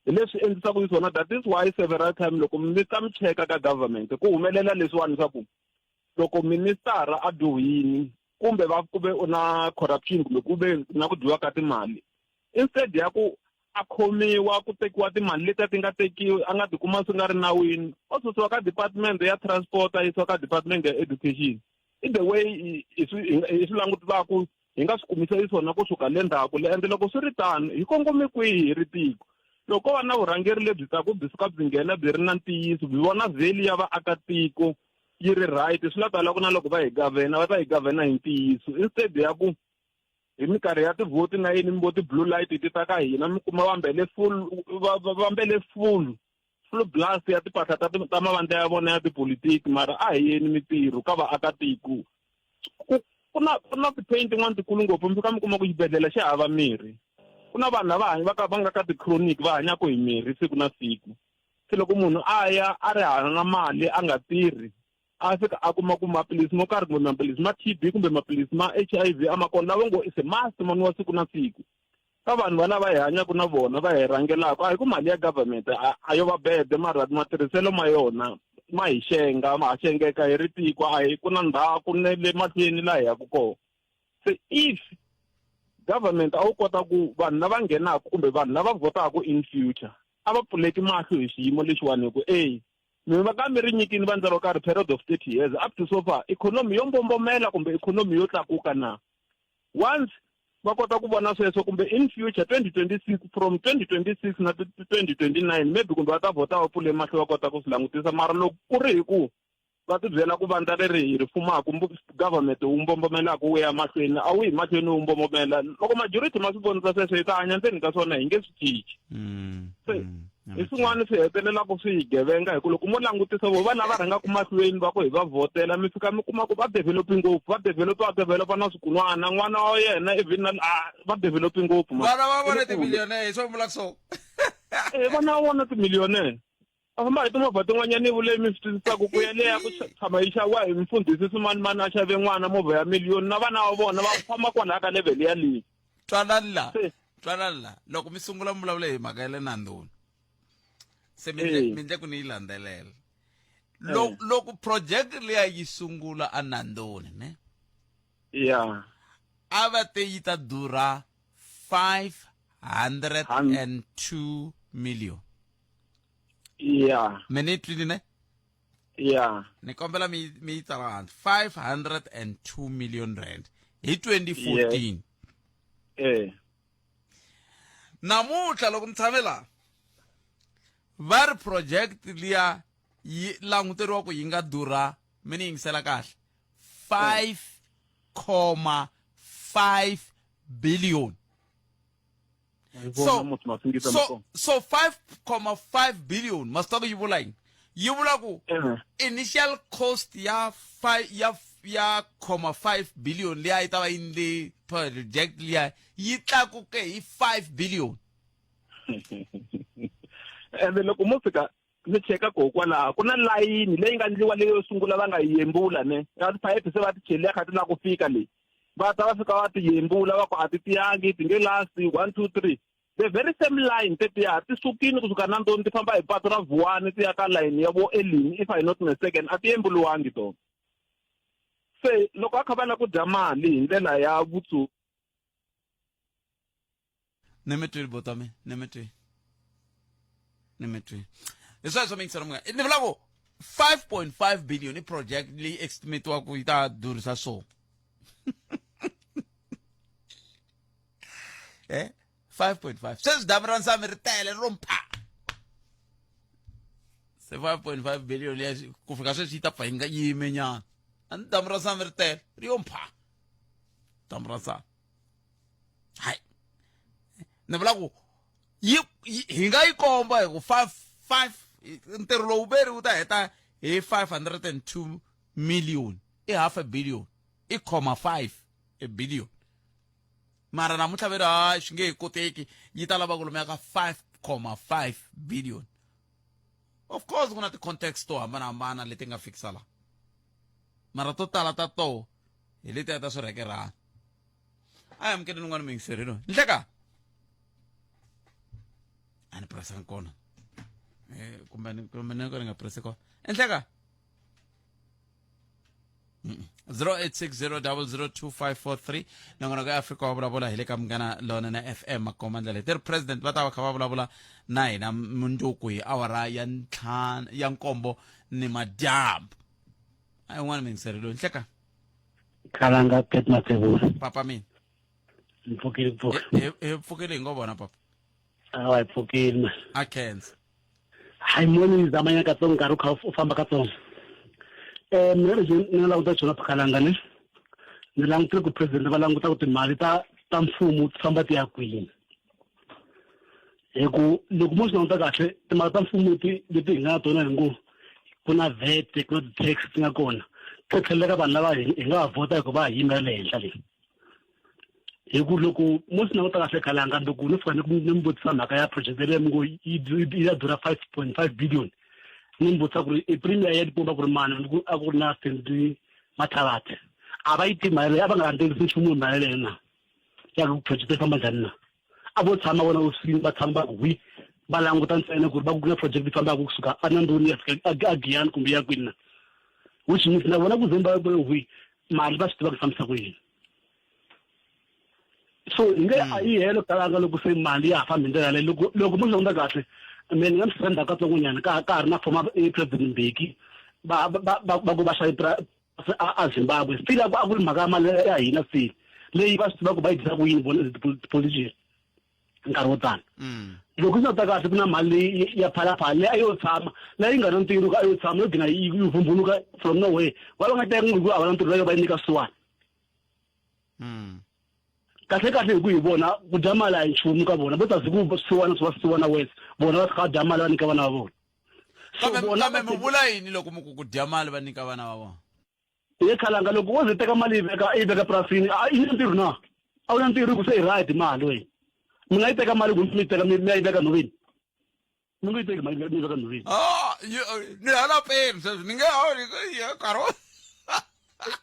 hi leswi endlisaka swona that is why several time loko mi ta mi cheka ka government ku humelela leswiwani swa ku loko ministara a dyohini kumbe va ku ve u na corruption kumbe ku ve na ku dyiwa ka timali instead ya ku a khomiwa ku tekiwa timali leti a ti nga tekiwi a nga tikuma swi nga ri nawini o susiwa ka department ya transport a yisiwa ka department ya education i the way hi swi hi swi langutaka hi nga swi kumisa xiswona kusuka le ndzhaku le ende loko swi ri tano hi kongome kwihi hi ri tiko loko ko va na vurhangeri lebyi taku byi suka byi nghena byi ri na ntiyiso byi vona value ya vaakatiko yi ri right swi la tala ku na loko va hi gavena va ta hi gavena hi ntiyiso instead ya ku hi minkarhi ya tivhoti na yini mi vo ti-blue light ti ta ka hina mi kuma va mbele full va va mbele full full blast ya timpahla ta ta mavandla ya vona ya tipolitiki mara a hi yeni mitirho ka vaakatiko ku ku na ku na ti-pain tin'wana tikulu ngopfu mi fika mi kuma ku xibedhlele xi hava mirhi ku na vanhu lava va ka va nga ka ti-chronic va hanyaka hi mirhi siku na siku se loko munhu a ya a ri hava na mali a nga tirhi a fika a kuma ku maphilisi mo karhi kumbe maphilisi ma T_B kumbe maphilisi ma H_I_V a ma kona lava ngo is a must ma nwiwa siku na siku ka vanhu valava hi hanyaka na vona va hi rhangelaka a hi ku mali ya government a yo va bede mara matirhiselo ma yona ma hi xenga ma ha xengeka hi ri tiko a hi ku na ndhaku ne le mahlweni laha hi yaka kona se if government a wu kota ku vanhu lava nghenaka kumbe vanhu lava vhotaka in future a va pfuleki mahlo hi xiyimo lexiwani hi ku e mi va ka mi ri nyikini vandla ro karhi period of 30 years up to so far ikhonomi yo mbombomela kumbe ikhonomi yo tlakuka na once va kota ku vona sweswo kumbe in future 2026 from 2026 na 2029 maybe kumbe va ta vhota va pfule mahlo va kota ku swi langutisa mara loko ku ri hi ku va tibyela ku vandla leri hi ri fumaka government wu mbombomelaka wu ya mahlweni a wu yi mahlweni wu mbombomela loko majority ma swi vonisa sweswo hi ta hanya ndzeni ka swona hi nge swi cinci se hi swin'wana swi hetelelaka swi hi gevenga hi ku loko mo langutisa vo va lava rhangaka mahlweni va ku hi va vhotela mi fika mi kuma ku va developi ngopfu va developa va developa na swikunwana n'wana wa yena even na va developi ngopfu vana va vona timillionaire hi swo vulaka so eh vana va vona timillionaire a famba hi timovha tin'wanyana leyi mi swi twisisaka ku yaleya ku tshama yi xaviwa hi mfundhisi swimanimani a xave n'wana movha ya miliyoni na vana va vona va famba kwalaya ka level yaleyi twanani la twanani la loko mi sungula mi vulavula hi mhaka ya le nandoni se mi ndle ku ni yi landzelela loko project liya yi sungula a nandoni ne ya a va te yi ta durha 502 million ya mi ni twini ne ya ni kombela mi mi yi tsala hansi 502 million rand hi 2014 eh namuntlha loko mi tshame laha va ri project liya yi languteriwa ku yi nga durha mi ni yingisela kahle 5 5,5 billion. So so so 5,5 billion ma swi tiva ku yi vula yini? Yi vula ku initial cost ya 5 ya ya comma 5 billion liya yi ta va yi ndle project liya yi tlakuke hi 5 billion. Ende loko mo fika mi cheka koho kwalaho ku na layini leyi nga ndliwa leyo sungula va nga yi yembula ne ya tiphayiphi se va ti cheliya kha ti lava ku fika leyi va ta va fika va ti yembula va ku a ti tiyangi ti nge lasti 1 2 3 the very same line tetiya ti sukile kusuka nandoni ti famba hi patu ra vuwani ti ya ka layini ya vo elini if I not mistaken a ti yembuliwangi tona se loko a kha va lava ku dya mali hi ndlela ya vutsu ni mi twile bota mi ni mi twile ni mi twile hi sweswo mingiselo munghana ni vula ku 5.5 billion i project leyi estimatiwa ku yi ta durhisa so eh 5.5 sweswi damu ra nsami ri tele ro mpha se 5.5 billion ya ku fika sweswi yi ta pfa yi nga yime nyana a ni damu ra nsami ri tele ri yo mpha damu ra nsami hayi ni vula ku yi hi nga yi komba hi ku 5 5 ntirho lowu veri wu ta heta hi 502 million i half a billion i comma 5 a billion mara namuntlha veri hayi swi nge he koteki yi ta lava ku lomuya ka 5,5 billion of course ku na ti-context to hambanahambana leti nga fikisa la mara to tala ta toho hi letiya ta swirhekerhana a hi amukeleni un'wana muyingiseri loyi nhleka a ni pressanga kona eh, kumbe kumbe ni ka ni nga presse kona enhleka 0860002543 nongonoko ya afrika wa vulavula hi le ka munghana lonene fm makoma ndlela ti ri president va ta va kha va vulavula na hina mundzuku hi awara ya ntlhanu ya nkombo ni madyambu a yin'wana miyingiseri loyi nhleka Khalanga Pet Matsebula. Papa mina. Ni pfukile pfuka. Hi pfukile hi ngo vona papa. Awa hi pfukile ma. A khensa. Hayi moni ni zama nyana katsongo nkarhi u kha u famba katsongo. Eh mina lexi ni nga languta xona Khalanga ne. Ni langutile ku president va languta ku timali ta ta mfumo ti famba ti ya kwini. Hi ku loko mo swi languta kahle timali ta mfumo leti leti hi nga na tona hi ngo ku na VAT ku na ti-tax ti nga kona ti tlhelela ka vanhu lava hi nga va vhota hi ku va hi yimela le henhla leyi hi ku loko mo swi languta kahle khalanga loko no fika ni mi vutisa mhaka ya project leyi mi ngo yi ya durha 5.5 billion ni mi vutisa ku ri i premier ya Limpopo ku ri mani a ku ri na Stanley Mathabathe a va yi tivi mali leyi a va nga landzelerisi nchumu hi mali leyo na ya ku project yi famba njhani na a vo tshama vona ofisini va tshama va ku hwi va languta ntsena ku ri va ku na project yi fambaka kusuka anandoni ya fika a Giyani kumbe ya kwini na which means na vona ku ze va ku hwi mali va swi tiva ku fambisa ku yini so hi nge a yi helo talanga loko se mali ya ha fambi hi ndlela leyi loko loko mo swi languta kahle me ni nga mi senda ndzhaku katsongonyana ka ka ha ri na former president Mbeki va va va ku va xave a Zimbabwe still a ku a ku ri mhaka ya mali ya hina still leyi va swi tivaka va yi dyisa ku yini vona ti-politician nkarhi wo tala loko swi ta kahle ku na mali leyi ya phalaphala leyi a yo tshama leyi nga na ntirho a yo tshama yo gina yi vumbuluka from nowhere va va nga ta ku a va na ntirho leyo va yi nyika swisiwana kahle kahle hi ku hi vona ku dya mali a hi nchumu ka vona vo ta zi ku swisiwana swi va swisiwana wes vona va fika va dya mali va nyika vana va vona kambe kambe mi vula yini loko mi ku ku dya mali va nyika vana va vona ye khalanga loko wo ze teka mali yi veka yi veka purasini a yi na ntirho na a wu na ntirho ku se yi right mali wena mi nga yi teka mali ku mi yi teka mi ya yi veka nhoveni mi nga yi teki mali mi yi veka nhoveni ah ni hala peni sweswi ni nge nkarhi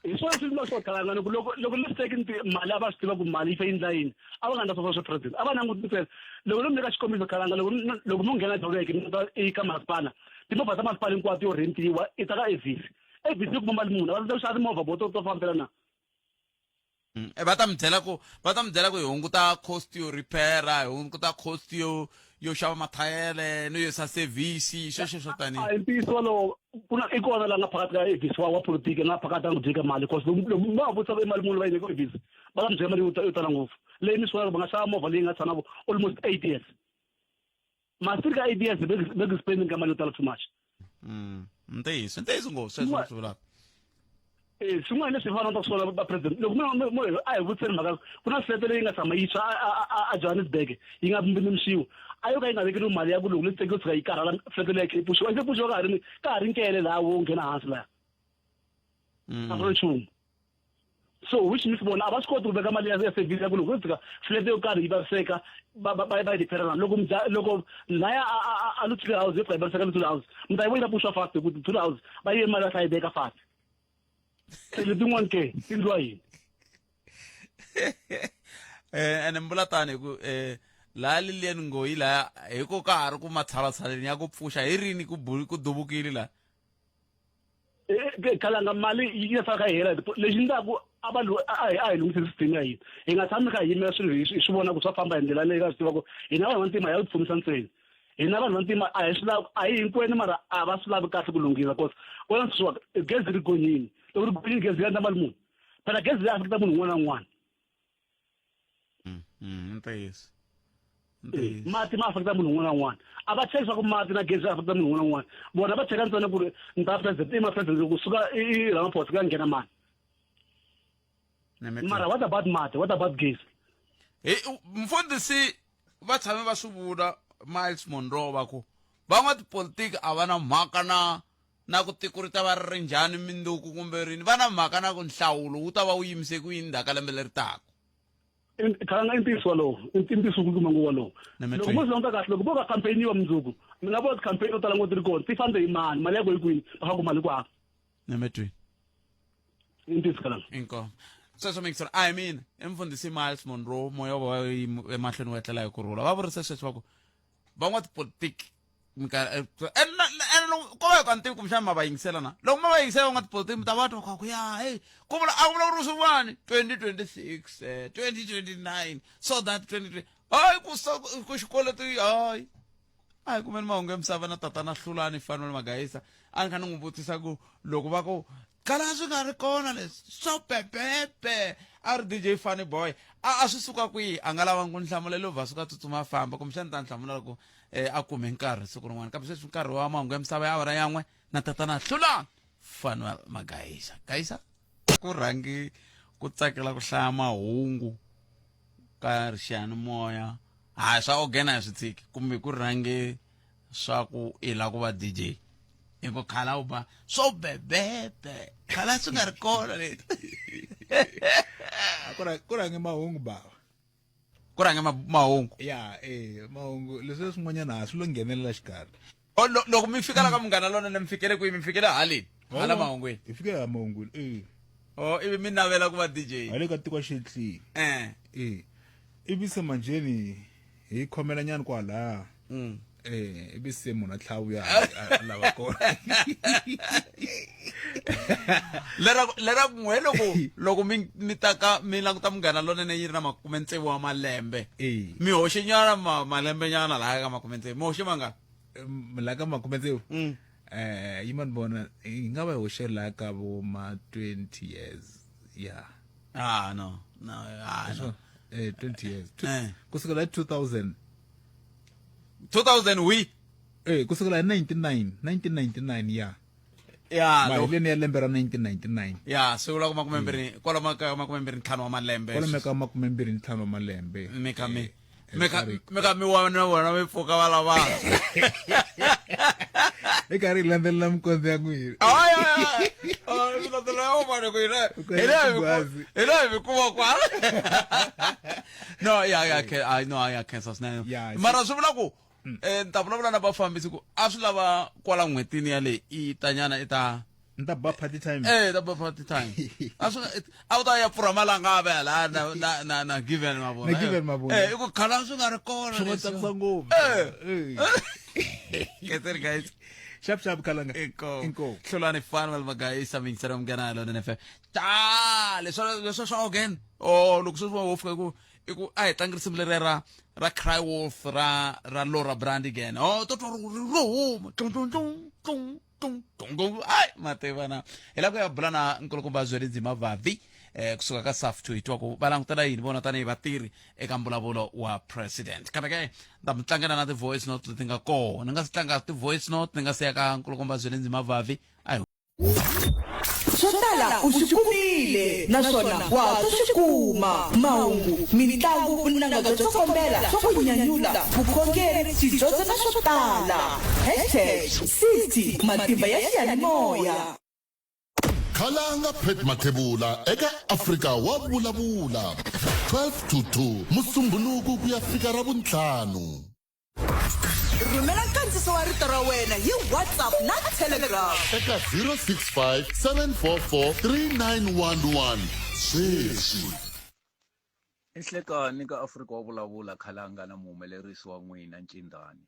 hi swona swi swo khalanga loko loko loko mi teki mali a va swi tiva ku mali yi fe yindla yini a va nga ndla swa president a va languti ntsena loko no mi nyika xikombiso khalanga loko loko mo nghena Joburg mi ta eka masipala timovha ta masipala hinkwato yo rentiwa i ta ka AVC AVC yi kuma mali muni va ta ku xava timovha vo to to fambela na va ta mi byela ku va ta mi byela ku hi hunguta cost yo repair hi hunguta cost yo yo xava mathayele no yisa service sweswo swo tani a hi ntiyiso wolowo ku na i kona la nga phakathi ka AVC wa politiki nga phakathi a n'wi dyeka mali cause loko va vutisa i mali muni va yi nyika AVC va ta mi byela mali yo tala ngopfu leyi mi swi vonaka va nga xava movha leyi nga tshama almost 8 years masiri ka 8 years ve ku spending ka mali yo tala too much ntiyiso ntiyiso ngopfu sweswo swi vulaka. Eh, swin'wana leswi hi fanaka swona va president loko mo a hi vutiseni mhaka ku na flat leyi nga tshama yi tshwa a Johannesburg yi nga mbinimisiwa a yo ka yi nga vekeriwi mali ya ku loko leswi yo tshuka yi karhala flat leyi yi pfuxiwa yi se pfuxiwa ka ha ri ka ha ri nkele laha wo nghena hansi laha a ku ri nchumu so which means vona a va swi koti ku veka mali ya service ya ku loko yo tshuka flat yo karhi yi vaviseka va va va yi repair loko loko laya a Luthuli House yo fika yi vaviseka Luthuli House mi ta yi vona yi ta pfuxiwa fast hi ku Luthuli House va yi mali va yi veka fast se letin'wana ke ti ndliwa yini eh ene mbula tani hi ku eh laha Lilian Ngoyi laha hi ku ka ha ri ku matshalatshaleni ya ku pfuxa hi rini ku ku duvukile laha eh, eh, khalanga mali yi ya sala kha yi hela lexi ndlaku a va a hi a hi lunghise system ya hina hi nga tshami kha hi yimela swilo hi swi vona ku swa famba hi ndlela leyi ka swi tiva ku hina vanhu vantima ya pfunisa ntsena hina vanhu vantima a hi swi lavi a hi hinkwenu mara a va swi lavi kahle ku lunghisa cause vona sweswiwa gezi ri gonyini loko ri gonyini gezi ri endla mali muni phela gezi ri affecta munhu un'wana na un'wana mm, mm, ntiyiso eh, mati ma affecta munhu un'wana na un'wana a va cheki swa ku mati na gezi affecta munhu un'wana na un'wana vona va cheka ntsena ku ri nta president i ma president kusuka i Ramaphosa ku ya nghena mani mara what about mati what about gezi hi mfundhisi va tshame va swi vula Miles Monroe va ku van'watipolitiki a va na mhaka na na ku tiko ri ta va ri ri njhani minduku kumbe rini va na mhaka na ku nhlawulo wu ta va wu yimise ku yini ndzhaku ka lembe leri taka khalanga i ntiyiso walowo i ntiyiso ku kuma nguva lowu loko mo swi languta kahle loko vo ka campaign-iwa mundzuku mi nga vona ti-campaign to tala ngopfu ti ri kona ti fambe hi mani mali ya ko yi kwini va kha ku mali ku hava nemetweni i ntiyiso khalanga inkomo sweswo mixer a hi mina i mfundhisi Miles Monroe moya wa emahlweni wa etlela hi ku rhula va vurise sweswo va ku van'watipolitiki minkarhi ene loko ko va hi ka ni tivi kumbexana ma va yingisela na loko ma va yingisela van'watipolitiki mi ta va twa ku ya hey ku vula a ku vulavuriwi swin'wani 2026 eh, 2029 so that 2020 hayi ku ku xikweleti hayi a hi kumeni mahungu ya misava na tatana hlulani fanuel magayisa a ni kha ni n'wi vutisa ku loko va ku kala swi nga ri kona leswi swo pepepe a ri dj funny boy a a swi suka kwihi a nga lavangi ku ni hlamula lova suka tsutsuma a famba kumbexani ta ni hlamula loko um a kume nkarhi siku rin'wana kambe sweswi nkarhi wa mahungu ya misava ya awara yan'we na tatana hlulani fanuel magayisa gayisa ku rhangi ku tsakela ku hlaya mahungu ka xiyanimoya hayi swa ogena hi swi tshiki kumbe ku rhange swa ku i la ku va dj hi ku khala u ba swo bebebe khala swi nga ri kona leswi ku rhange mahungu bava ku rhange mahungu ya eh mahungu leswi swin'wanyana a swi lo nghenelela xikarhi Oh, loko mi fika la ka munghana lonene mi fikele kwihi mi fikele haleni hala mahungwini hi fike hala mahungwini eh oh ivi mi navela ku va dj hale ka tiko xitli eh eh ivi se manjeni hi khomela nyana kwala mm. eh ivi se munhu a tlhava vuya a lava kona lera lera n'we loko loko mi mi ta ka mi languta munghana lonene yi ri na makume tsevu wa malembe eh mi hoxe nyana malembe nyana laha ka makume tsevu mi hoxe mangani la ka makume tsevu mm. eh yima ni vona yi nga va yi hoxe la ka vo ma 20 years yeah ah no no ah no eh 20 years eh. kusukela hi 2000 2000 wi eh kusukela hi 99 1999 yeah ya maheleni ya lembe ra 1999 ya swi vula ku makume mbirhi mm. kwalomu ka makume mbirhi ntlhanu wa malembe kwalomu ka makume mbirhi ntlhanu wa malembe mi kha mi eh. mi kha mi kha mi wa na vona mi pfuka va lava i karhi hi landzelela mikondzo ya n'wina hayi hayi mi landzelela ya vona ku hina hi la hi mi kuma kwala no ya ya I no ya khensa swinene mara swi vula ku um ni ta vulavula na vafambisi ku a swi lava kwala n'hwetini yaleyi i tanyana i ta ni ta ba party time eh ta ba party time a swi a wu ta ya pfurha malanga a la na na na na given mavona na given mavona eh i ku khala swi nga ri kona swi nga tsakisa ngopfu eh Ketseri guys xap xap khalanga inkomu inkomu hlulani fana va magayisa mingisela munghana lona FM ta leswi leswi swa again oh loko sweswi wa fika ku i ku a hi tlangi risimu leriya ra ra cry wolf ra ra Laura Brandigan oh to twa ri ro huma tlung tlung tlung tlung tlung tlung tlung ai ma tiva na hi lava ku ya bula na nkulukumba Zwelinzima Vavi eh kusuka ka SAFTU hi twa ku va langutela yini vona tanihi vatirhi eka mbulavulo wa president kambe ke ni ta mi tlangela na ti-voice note leti nga kona ni nga si tlanga ti-voice note ni nga si ya ka nkulukumba Zwelinzima Vavi a hi Swo tala u swi kumile naswona wa ha to swi kuma. Mahungu, mintlangu, vunanga bya tsokombela, swa ku nyanyula, vukhongeri, tidyondzo na swo tala. Hashtag 60 Matimba ya xiyanimoya. Khalanga Pat Mathebula eka Afrika wa vulavula 12 to 2 Musumbhunuku ku ya fika Ravuntlhanu. Rhumela nkandziso wa rito ra wena hi WhatsApp na Telegram. Eka 065 744 3911 sweswi. I nhlekani ka Afrika wa vulavula khalanga na muhumelerisi wa n'wina Ncindani.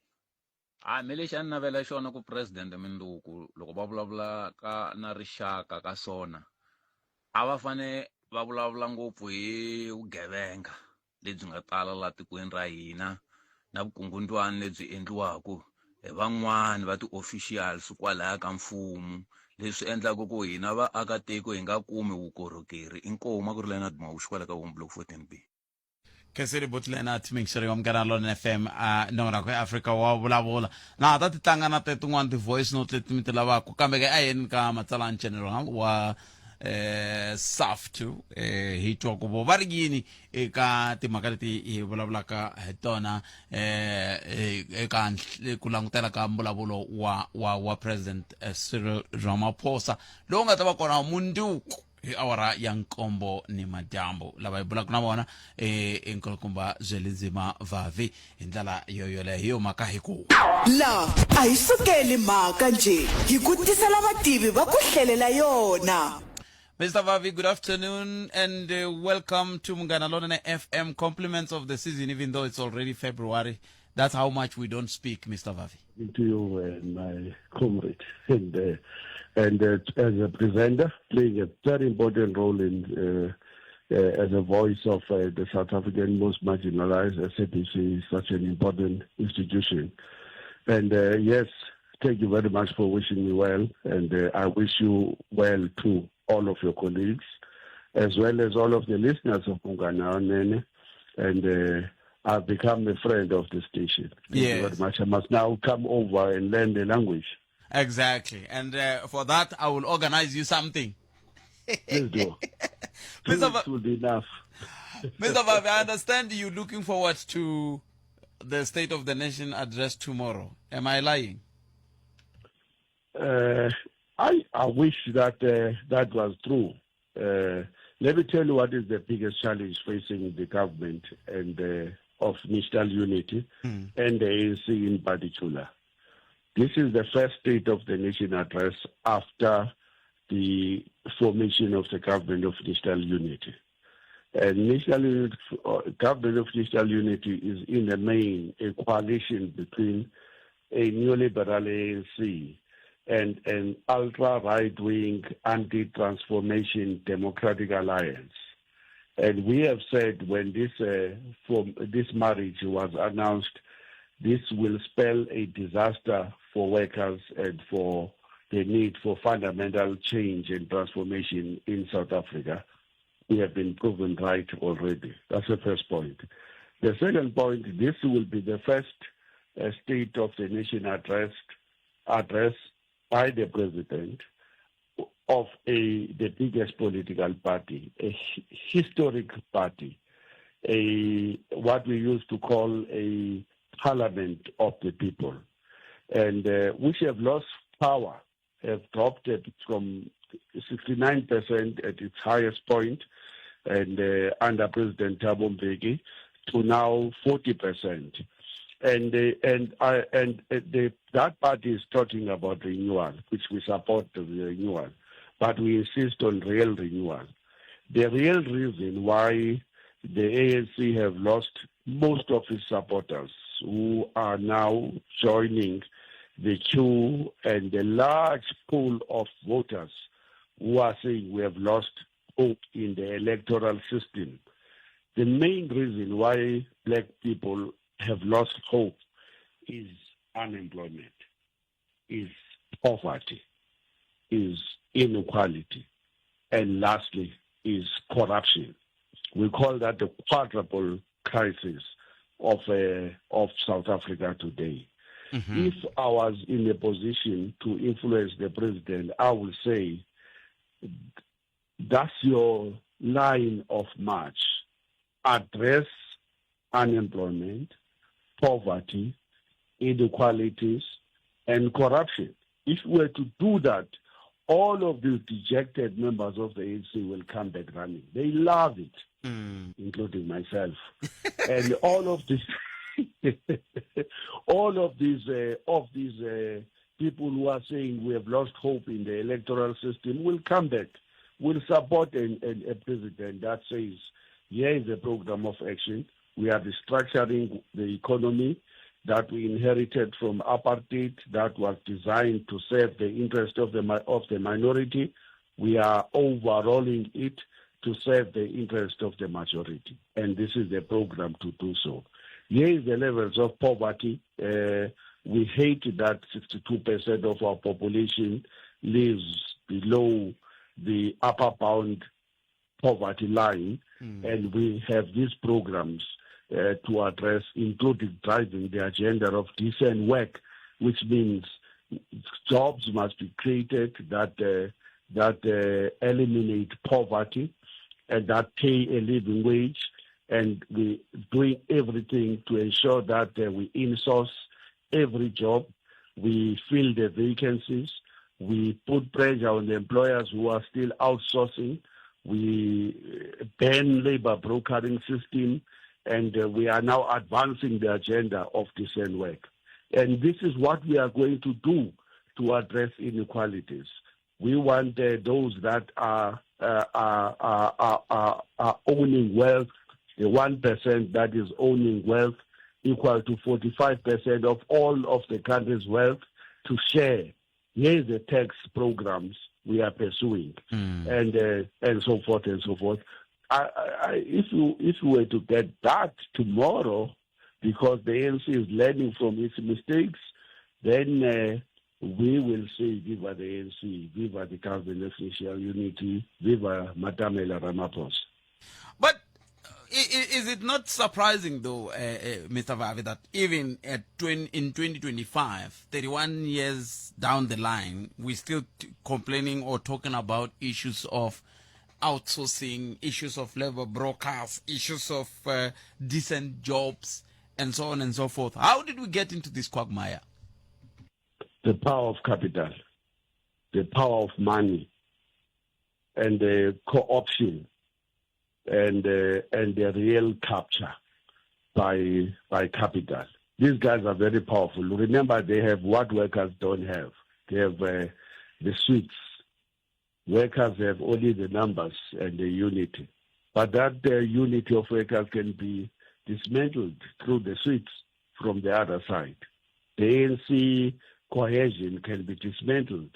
A me lexi a ni navela xona ku president minduku loko va vulavula ka na rixaka ka sona a va fane va vulavula ngopfu hi vugevenga lebyi nga tala la tikweni ra hina na vukungundwani lebyi endliwaka hi van'wani va ti-officials kwalaya ka mfumo leswi endlaka ku hina vaakatiko hi nga kumi vukorhokeri inkomu a ku ri Leonard Mawuxi kwala ka Home Block 14 B. Khensile buti lena timixere wa Munghana Lonene FM a nongonoko ya Afrika wa vulavula na ha ta ti tlanga na tin'wana ti-voice note leti mi ti lavaka kambe ke a yeni ka matsalani general wa eh SAFTU eh hi twa ku vo va ri yini eka timhaka leti hi vulavulaka hi tona eh eka ku langutela ka mbulavulo wa wa wa president eh, Cyril Ramaphosa lowu nga ta va kona mundzuku hi awara ya nkombo ni madyambu lava hi bulaka na vona e i nkulukumba Zwelinzima Vavi hi ndlela yo yoleyo hi yo mhaka hi ku La a hi sukeli mhaka nje hi ku tisela vativi va ku hlelela yona. Mr. Vavi, good afternoon and welcome to Munghana Lonene FM. Compliments of the season, even though it's already February. That's how much we don't speak, Mr. Vavi. To you and my comrade. And, and as a presenter, playing a very important role in as a voice of the South African most marginalized. SABC is such an important institution. And yes, thank you very much for wishing me well. And I wish you well to all of your colleagues, as well as all of the listeners of Munghana Lonene. And I've become a friend of the station. Thank you very much. I must now come over and learn the language. Exactly. And for that, I will organize you something. Please do. Mr. Two will be enough. Mr. Vavi, I understand you're looking forward to the State of the Nation address tomorrow. Am I lying? I wish that that was true. Let me tell you what is the biggest challenge facing the government and of national unity and the ANC in particular. This is the first State of the Nation address after the formation of the government of national unity. And national unity, government of national unity is in the main a coalition between a neoliberal ANC and an ultra-right-wing anti-transformation democratic alliance. And we have said when this marriage was announced, this will spell a disaster for workers and for the need for fundamental change and transformation in South Africa. We have been proven right already. That's the first point. The second point, this will be the first State of the Nation address by the president of the biggest political party, a historic party, a what we used to call a parliament of the people, and which have lost power, have dropped it from 69% at its highest point, and under President Thabo Mbeki, to now 40%. And that party is talking about renewal, which we support the renewal, but we insist on real renewal. The real reason why the ANC have lost most of its supporters, who are now joining the queue and the large pool of voters who are saying we have lost hope in the electoral system. The main reason why black people have lost hope is unemployment, is poverty, is inequality, and lastly is corruption. We call that the quadruple crisis of South Africa today. If I was in a position to influence the president, I would say That's your line of march. Address unemployment, poverty, inequalities, and corruption. If we were to do that, all of these dejected members of the ANC will come back running. They love it, mm. including myself. and all of these, all of these, of these uh, people who are saying we have lost hope in the electoral system will come back, will support an, an, a president that says, here is a program of action. We are restructuring the economy that we inherited from apartheid that was designed to serve the interest of the, of the minority. We are overhauling it to serve the interest of the majority. And this is the program to do so. Here is the levels of poverty. Uh, we hate that 62% of our population lives below the upper bound poverty line. Mm. And we have these programs uh, to address, including driving the agenda of decent work, which means jobs must be created that uh, that uh, eliminate poverty and that pay a living wage. And we're doing everything to ensure that uh, we insource every job, we fill the vacancies, we put pressure on the employers who are still outsourcing, we uh, ban labor brokering system, and uh, we are now advancing the agenda of decent work. And this is what we are going to do to address inequalities. We want uh, those that are, uh, are, are, are, are owning wealth, the 1% that is owning wealth equal to 45% of all of the country's wealth to share. Here's the tax programs we are pursuing, mm. and uh, and so forth and so forth. I, I, if you if you were to get that tomorrow, because the ANC is learning from its mistakes, then uh, we will say viva the ANC, viva the Government of National Unity, viva Matamela Ramaphosa. But uh, is it not surprising though, uh, uh, Mr. Vavi, that even at 20, in 2025, 31 years down the line, we're still complaining or talking about issues of outsourcing, issues of labor brokers, issues of uh, decent jobs, and so on and so forth. How did we get into this quagmire? The power of capital, the power of money, and the co-option, and uh, and the real capture by by capital. These guys are very powerful. Remember, they have what workers don't have. They have uh, the suites. Workers have only the numbers and the unity. But that uh, unity of workers can be dismantled through the suites from the other side. The ANC cohesion can be dismantled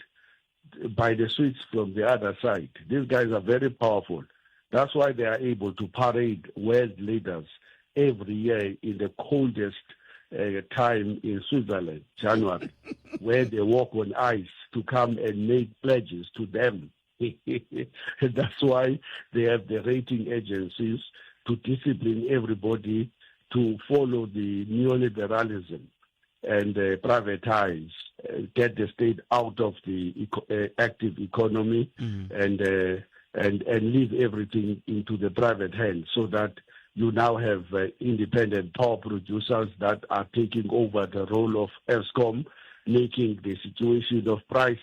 by the suites from the other side. These guys are very powerful. That's why they are able to parade world leaders every year in the coldest uh, time in Switzerland, January, where they walk on ice to come and make pledges to them. That's why they have the rating agencies to discipline everybody to follow the neoliberalism and uh, privatize, uh, get the state out of the eco- uh, active economy mm. and, uh, and, and leave everything into the private hands so that you now have uh, independent power producers that are taking over the role of Eskom, making the situation of price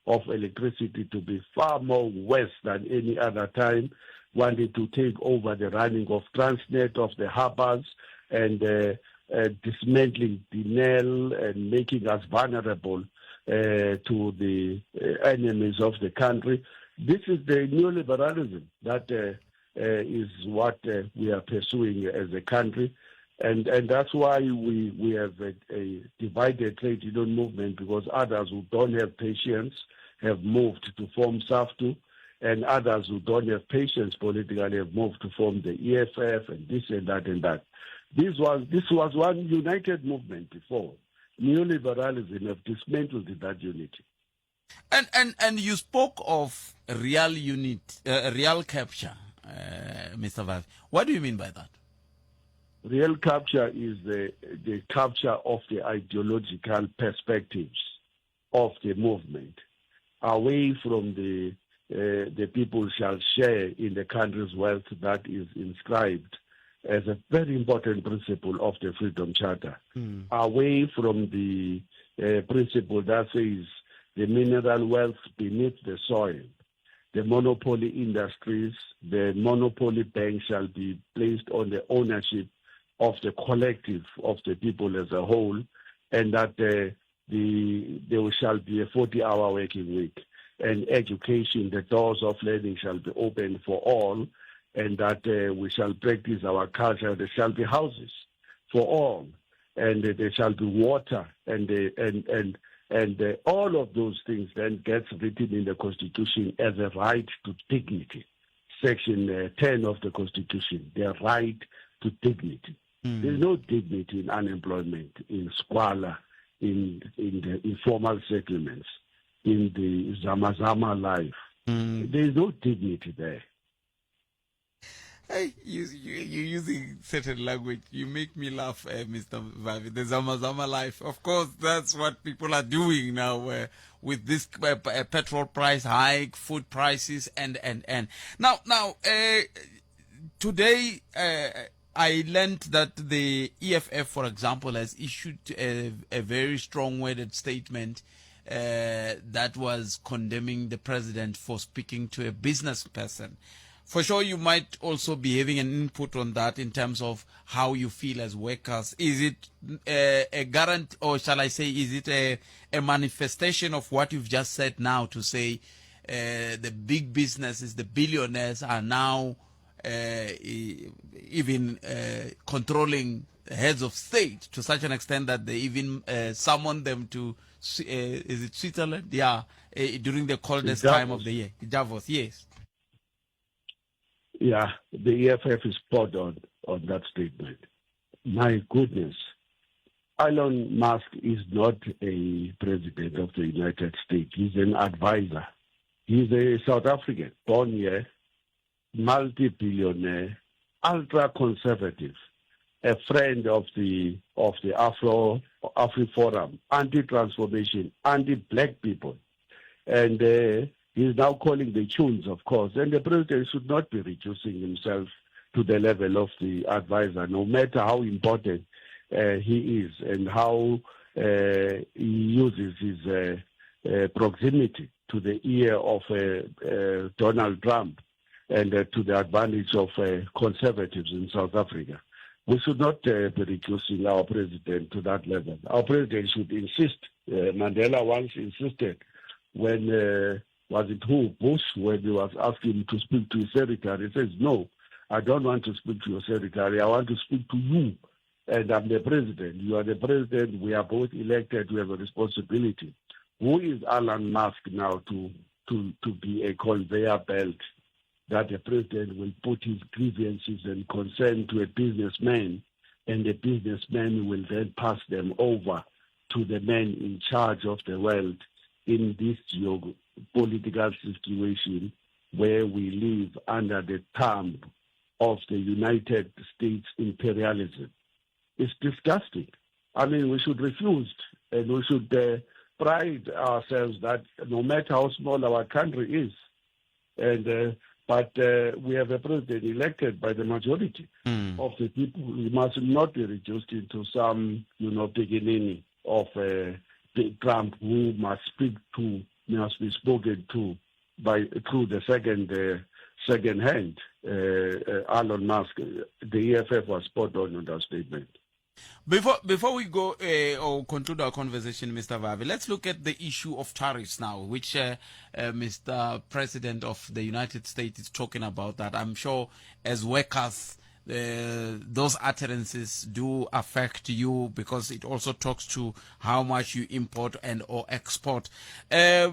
of electricity to be far more worse than any other time, wanting to take over the running of Transnet, of the harbors, and uh, uh, dismantling Denel and making us vulnerable uh, to the uh, enemies of the country. This is the neoliberalism that uh, uh, is what uh, we are pursuing as a country. And, and that's why we, we have a, a divided trade union movement because others who don't have patience have moved to form SAFTU and others who don't have patience politically have moved to form the EFF and this and that and that. This was, this was one united movement before. Neoliberalism have dismantled that unity. And, and, and you spoke of real unit, uh, real capture, uh, Mr. Vavi. What do you mean by that? Real capture is the, the capture of the ideological perspectives of the movement away from the the people shall share in the country's wealth that is inscribed as a very important principle of the Freedom Charter, mm. away from the uh, principle that says the mineral wealth beneath the soil, the monopoly industries, the monopoly bank shall be placed on the ownership of the collective of the people as a whole, and that uh, the there shall be a 40-hour working week, and education, the doors of learning shall be open for all, and that uh, we shall practice our culture. There shall be houses for all, and uh, there shall be water, and uh, and and and uh, all of those things then gets written in the constitution as a right to dignity. Section uh, 10 of the constitution, the right to dignity. Mm. There's no dignity in unemployment, in squalor, in in the informal settlements, in the zamazama life. Mm. There is no dignity there. Hey, you, you, you're using certain language. You make me laugh, uh, Mr. Vavi. The Zamazama life. Of course, that's what people are doing now uh, with this uh, uh petrol price hike, food prices, and, and, and. Now, now, uh, today, uh, I learned that the EFF, for example, has issued a, a very strong worded statement uh, that was condemning the president for speaking to a business person. For sure, you might also be having an input on that in terms of how you feel as workers. Is it a, a guarantee, or shall I say, is it a, a manifestation of what you've just said now to say uh, the big businesses, the billionaires are now uh, even uh, controlling heads of state to such an extent that they even uh, summon them to, uh, is it Switzerland? Yeah, uh, during the coldest time of the year. Davos, yes. Yeah, the EFF is spot on on that statement. My goodness. Elon Musk is not a president of the United States. He's an advisor. He's a South African, born here, multi-billionaire, ultra-conservative, a friend of the of the Afro Afri Forum, anti-transformation, anti-black people, and uh, he's now calling the tunes, of course. And the president should not be reducing himself to the level of the advisor, no matter how important uh, he is and how uh, he uses his uh, uh, proximity to the ear of uh, uh, Donald Trump and uh, to the advantage of uh, conservatives in South Africa. We should not uh, be reducing our president to that level. Our president should insist. Uh, Mandela once insisted when, uh, was it who, Bush, when he was asking to speak to his secretary, he says, no, I don't want to speak to your secretary. I want to speak to you. And I'm the president. You are the president. We are both elected. We have a responsibility. Who is Alan Musk now to, to, to be a conveyor belt that the president will put his grievances and concern to a businessman, and the businessman will then pass them over to the man in charge of the world in this geopolitical situation where we live under the thumb of the United States imperialism. It's disgusting. I mean, we should refuse and we should uh, pride ourselves that no matter how small our country is, and uh, but uh, we have a president elected by the majority mm. of the people. He must not be reduced into some, you know, beginning of uh, Trump who must speak to, must be spoken to by through the second uh, second hand. Uh, uh, Elon Musk, the EFF was spot on on that statement. Before before we go uh, or conclude our conversation, Mr. Vavi, let's look at the issue of tariffs now, which uh, uh, Mr. President of the United States is talking about. That I'm sure as workers, uh, those utterances do affect you because it also talks to how much you import and or export. Uh,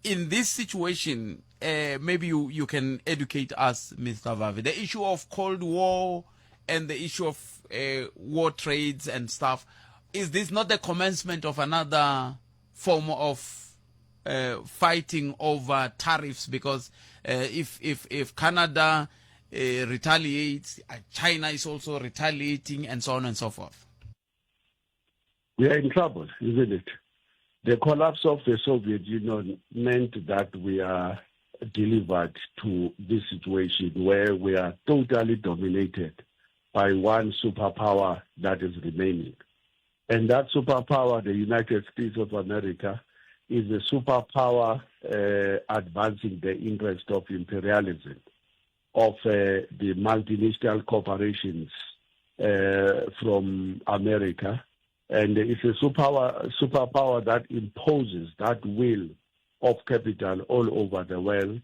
in this situation, uh, maybe you, you can educate us, Mr. Vavi. The issue of Cold War and the issue of uh, war trades and stuff, is this not the commencement of another form of uh, fighting over tariffs? Because uh, if, if, if Canada uh, retaliates, uh, China is also retaliating, and so on and so forth. We are in trouble, isn't it? The collapse of the Soviet Union meant that we are delivered to this situation where we are totally dominated by one superpower that is remaining. And that superpower, the United States of America, is a superpower uh, advancing the interest of imperialism, of uh, the multinational corporations uh, from America. And it's a superpower, superpower that imposes that will of capital all over the world.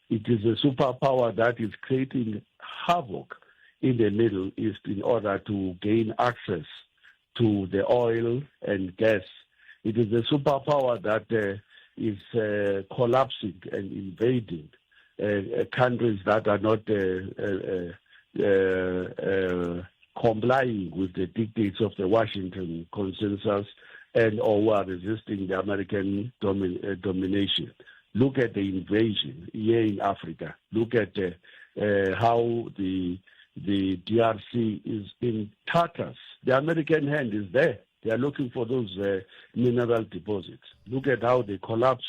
It is a superpower that is creating havoc in the Middle East in order to gain access to the oil and gas. It is a superpower that uh, is uh, collapsing and invading uh, uh countries that are not uh, uh, complying with the dictates of the Washington Consensus and or are resisting the American domi- domination. Look at the invasion here in Africa. Look at how the the DRC is in tatters. The American hand is there. They are looking for those uh, mineral deposits. Look at how they collapsed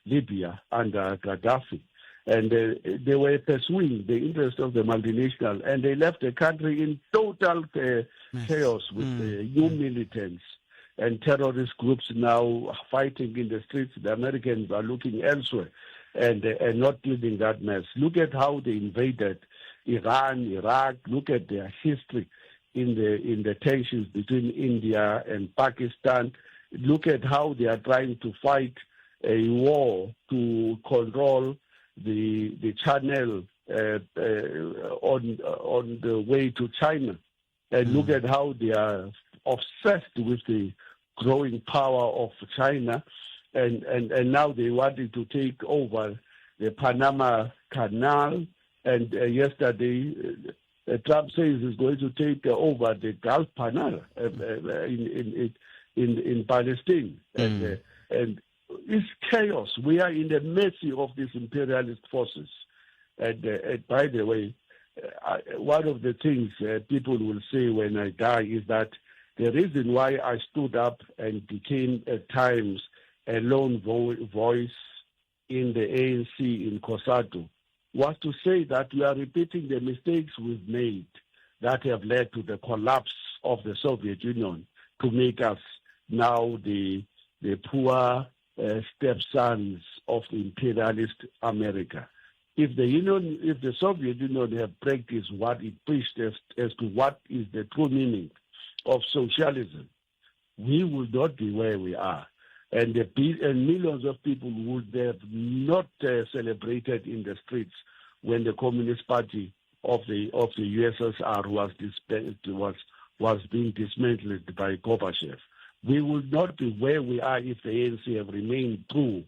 Libya under Gaddafi. And uh, they were pursuing the interest of the multinational, and they left the country in total uh, chaos with mm. new militants and terrorist groups now fighting in the streets. The Americans are looking elsewhere and, uh, and not cleaning that mess. Look at how they invaded Iran, Iraq. Look at their history in the in the tensions between India and Pakistan. Look at how they are trying to fight a war to control the the channel uh, uh, on on the way to China, and mm. look at how they are obsessed with the growing power of China, and and and now they wanted to take over the Panama Canal. And uh, yesterday, uh, Trump says he's going to take over the Gulf Canal uh, uh, in, in, in, in Palestine. Mm. And, uh, and it's chaos. We are in the mercy of these imperialist forces. And, uh, and by the way, I, one of the things uh, people will say when I die is that the reason why I stood up and became at times a lone vo- voice in the ANC in COSATU was to say that we are repeating the mistakes we've made that have led to the collapse of the Soviet Union to make us now the, the poor uh, stepsons of imperialist America. If the Union, if the Soviet Union had practiced what it preached as, as to what is the true meaning of socialism, we would not be where we are. And, the, and millions of people would have not uh, celebrated in the streets when the Communist Party of the of the USSR was was was being dismantled by Gorbachev. We would not be where we are if the ANC have remained true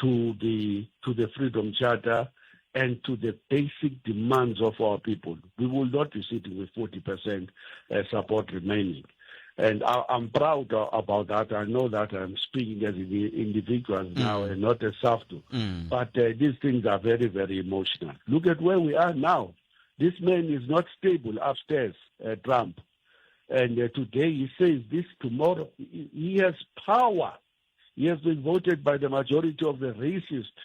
to the to the Freedom Charter and to the basic demands of our people. We will not be sitting with 40% uh, support remaining. And I, am proud about that. I know that I'm speaking as an individual mm. now and not as SAFTU. Mm. But uh, these things are very, very emotional. Look at where we are now. This man is not stable upstairs, uh, Trump. And uh, today he says this, tomorrow. He has power. He has been voted by the majority of the racist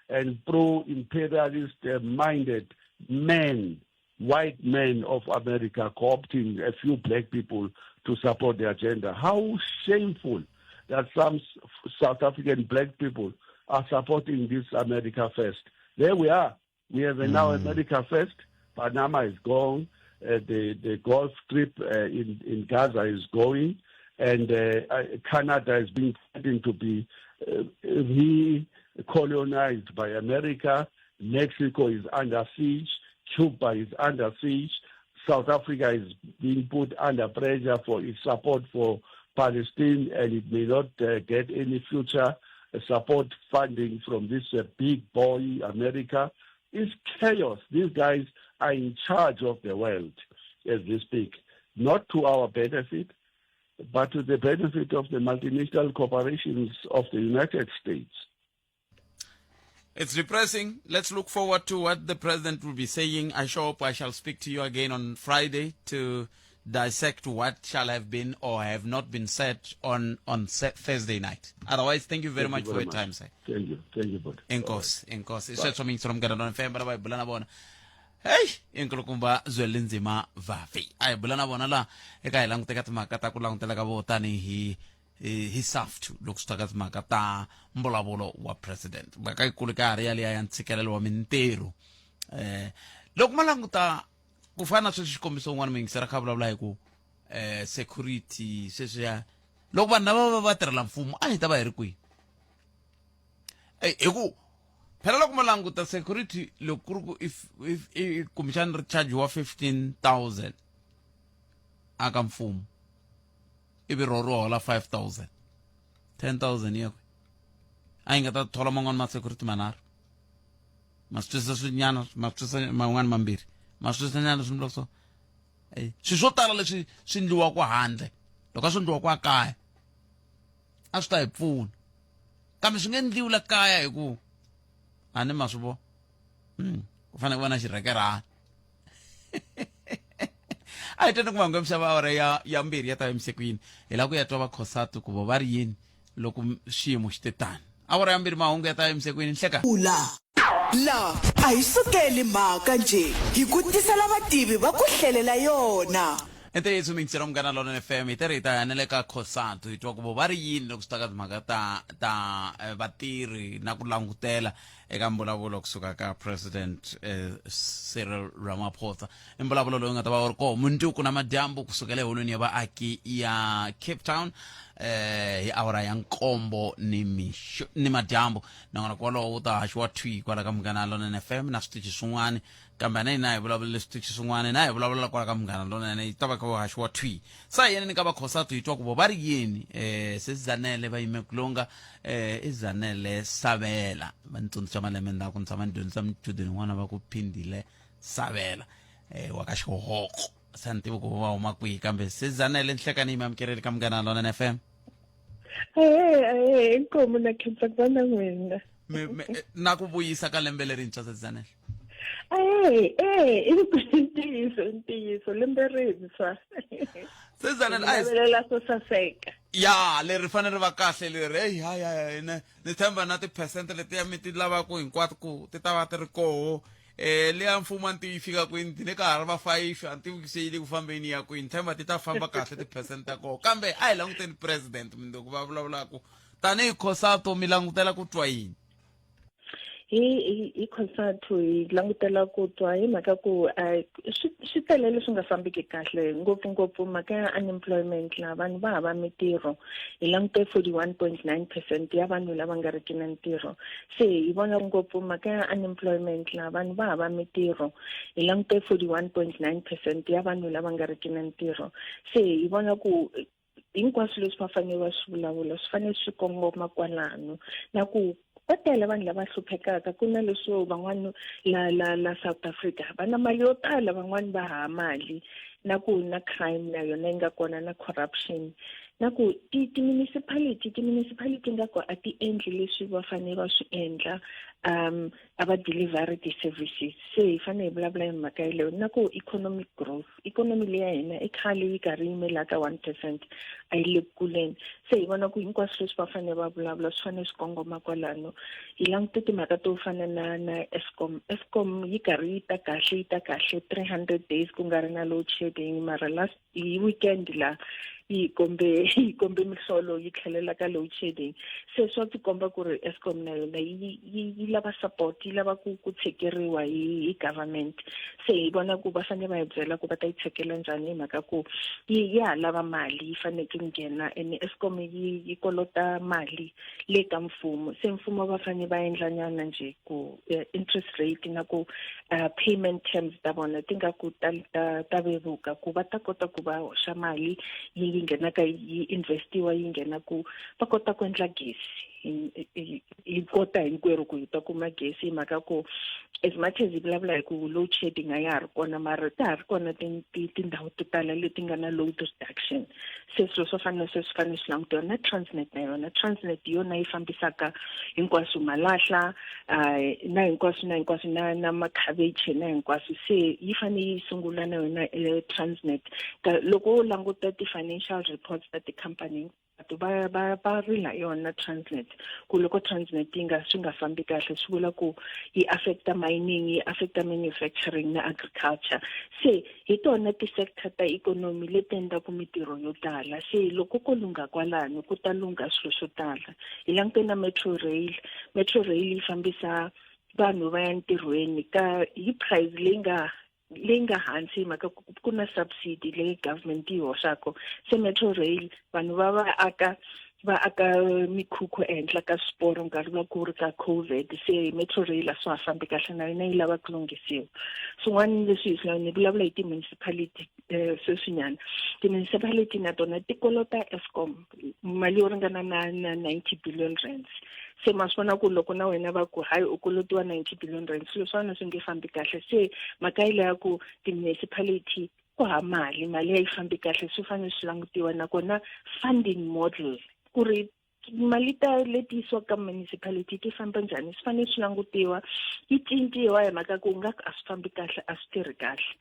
and pro-imperialist uh, minded men, white men of America, co-opting a few black people to support the agenda. How shameful that some South African black people are supporting this America First. There we are. We have mm. now America First. Panama is gone. Uh, the, the Gulf Strip uh, in, in Gaza is going. And uh, Canada is being threatened to be uh, recolonized by America. Mexico is under siege. Cuba is under siege. South Africa is being put under pressure for its support for Palestine, and it may not uh, get any future support funding from this uh, big boy, America. It's chaos. These guys are in charge of the world as we speak, not to our benefit, but to the benefit of the multinational corporations of the United States. It's depressing. Let's look forward to what the president will be saying. I hope I shall speak to you again on Friday to dissect what shall have been or have not been said on on Thursday night. Otherwise, thank you very Thank much you for very your much. time, sir. Thank you. Thank you, bud. Enkosi, enkosi. Bye. Sweswo miyingiselo Munghana Lonene FM lava hi bula na vona. Hey, inkulukumba Zwelinzima Vavi. A hi bula na vona laha eka hi languteka timhaka ta ku langutela ka vo tanihi hi SAFTU loko swi ta ka timhaka ta mbulavulo wa president. Mhaka yikulu ka ha ri yaliya ya ntshikelelo wa mintirho. Eh, loko ma languta ku fana na sweswi xikombiso un'wana muyingiseri a kha a vulavula hi ku eh security sweswiya loko vanhu lava va va tirhela mfumo a hi ta va hi ri kwihi hi ku phela loko mo languta security loko ku ri ku if if kumbexana ri chargiwa 15000 aka mfumo ivi ro ri hola 5000 10000 yakwe a yi nga ta thola man'wana ma security manharhu ma swi twisisa swinyana ma swi twisisa man'wana mambirhi ma swi twisisa nyana swi so swilo swo tala leswi swi ndliwaka handle loko a swi ndliwa kwa kaya a swi ta hi pfuna kambe swi nge ndliwi la kaya hi ku a ni ma swi vona ku fanele ku va na xirhekerhana a hi tweni ku vangu mixava awara ya ya mbirhi ya ta emisekwini hi lava ku ya twa vakhosati ku vo va ri yini loko xiyimo xi te tani awara ya mbirhi mahungu ya ta emisekwini nhleka Ula. La a hi sukeli mhaka njhe hi ku tisela vativi va ku hlelela yona. I ntiyiso miyingiselo Munghana Lonene FM hi tirhi hi ta ya na le ka Cosatu hi twa ku vo va ri yini loko swi ta ka timhaka ta ta eh, vatirhi na ku langutela eka mbulavulo kusuka ka President eh, Cyril Ramaphosa i mbulavulo lowu nga ta va wu ri koho mundzuku na madyambu kusukela eholweni ya vaaki ya Cape Town eh hi awara ya nkombo ni mixo ni madyambu nakona kwalowo wu ta haxiwa thwi kwala ka Munghana Lonene FM na switichi swin'wana kambe na hina hi vulavulele switichi swin'wana na hi vulavulela kwala ka Munghana Lonene yi ta va kha wu haxiwa thwi sa hi yeneni ka vakhosatu hi twa ku vo va ri yini eh se Zanele va yime kulonga eh i Zanele Sabela va ni tsundzuxa malembe ndzhaku ni tshama ni dyondzisa muchudeni n'wana va ku Phindile Sabela eh wa ka Xihoko se a ni tivi ku va huma kwihi kambe se Zanele nhlekani yi mi amukeleli ka Munghana Lonene FM Ahee, ahee, inkomu na khensa ku va na n'wina. Na ku vuyisa ka lembe lerintshwa se Zanele Ahee, eh, i ntiyiso, ntiyiso, lembe rintshwa. Se Zanele a hi Navelela swo saseka. Ya leri fanele ri va kahle leri eyi hayi hayi ni ni tshemba na ti-percent letiya mi ti lavaka hinkwato ku ti ta va ti ri koho eh leya mfumo a ni tivi yi fika kwini ti le ka ha ri va fayifi a ni tivi se yi le ku fambeni ya kwini tshemba ti ta famba kahle ti-percent ta koho kambe a hi languteni president mundzuku va vulavulaka tanihi Cosatu mi langutela ku twa yini Hi hi hi Cosatu hi langutela ku twa hi mhaka ku swi swi tele leswi nga fambiki kahle ngopfungopfu mhaka ya unemployment laha vanhu va hava mitirho hi langute 41.9 percent ya vanhu lava nga riki na ntirho se hi vona ngopfu mhaka ya unemployment laha vanhu va hava mitirho hi langute 41.9 percent ya vanhu lava nga riki na ntirho se hi vona ku hinkwaswo leswi va fanele va swi vulavula swi fanele swi kongoma kwalano na ku va tele vanhu lava hluphekaka ku na leswo van'wana la la la South Africa va na mali yo tala van'wana va hava mali na ku na crime na yona yi nga kona na corruption na ku ti ti-municipality ti-municipality nga ku a ti endli leswi va fanele va swi endla um a va deliver ti-services se hi fanele hi vulavula hi mhaka yeleyo na ku economic growth economy leya hina i khale yi karhi yime laha ka 1 percent a yi le ku kuleni se hi vona ku hinkwaswo leswi va fanele va vulavula swi fanele swi kongoma kwalano hi langute timhaka to fana na na Eskom Eskom yi karhi yi ta kahle yi ta kahle 300 days ku nga ri na load shedding mara last hi weekend la yi kombe yi kombe mihlolo yi tlhelela ka load shedding se swa tikomba ku ri Eskom na yona yi yi yi lava support yi lava ku ku tshekeriwa hi hi government se hi vona ku va fanele va hi byela ku va ta yi tshekela njhani hi mhaka ku yi ya ha lava mali yi fanele ku nghena ene Eskom yi yi kolota mali le ka mfumo se mfumo va fanele va endla nyana njhe ku interest rate na ku payment terms ta vona ti nga ku ta ta ta vevuka ku va ta kota ku va hoxa mali yi yi nghena ka yi investiwa yi nghena ku va kota ku endla gezi. hi kota hinkwerhu ku hi ta kuma gezi hi mhaka ku as much as hi vulavula hi ku load shedding a ya ha ri kona mara ta ha ri kona tindhawu to tala leti nga na load reduction. Se swilo swo fana na sweswo swi fanele swi langutiwa. Na Transnet na yona, Transnet hi yona yi fambisaka hinkwaswo malahla na hinkwaswo na hinkwaswo na na makhavichi na hinkwaswo, se yi fanele yi sungula na yona Transnet. Loko wo languta ti-financial reports ta tikhampani hinkwato, va va va rila yona Transnet, ku loko Transnet yi nga swi nga fambi kahle swi vula ku yi affecta mining, yi affecta manufacturing na agriculture. Se hi tona ti-sector ta ikhonomi leti endlaku mitirho yo tala, se loko ko lungha kwalano ku ta lungha swilo swo tala. Hi langute na Metro Rail. Metro Rail yi fambisa vanhu va ya ntirhweni ka hi price leyi nga hansi hi mhaka ku na subsidy leyi government yi hoxaka. Se Metro Rail vanhu va va aka mikhukhu ehenhla ka swiporo nkarhi va ku ri ka COVID, se Metro Rail a swa ha fambi kahle, na yona yi lava ku lunghisiwa. Swin'wana leswi hi swi ni vulavula hi ti-municipality sweswinyana, ti-municipality na tona ti kolota Eskom mali yo ringana na R90 billion. Se ma swi vona ku loko na wena va ku hayi, u kolotiwa R90 billion, swilo swa wena swi nge fambi kahle. Se mhaka yi leya ku ti-municipality ku ha mali, mali a yi fambi kahle, swi fanele swi langutiwa. Nakona funding model, ku ri mali ta leti yisiwaka ka municipality ti famba njhani, swi fanele swi langutiwa, yi cinciwa hi mhaka ku nga a swi fambi kahle, a swi tirhi kahle.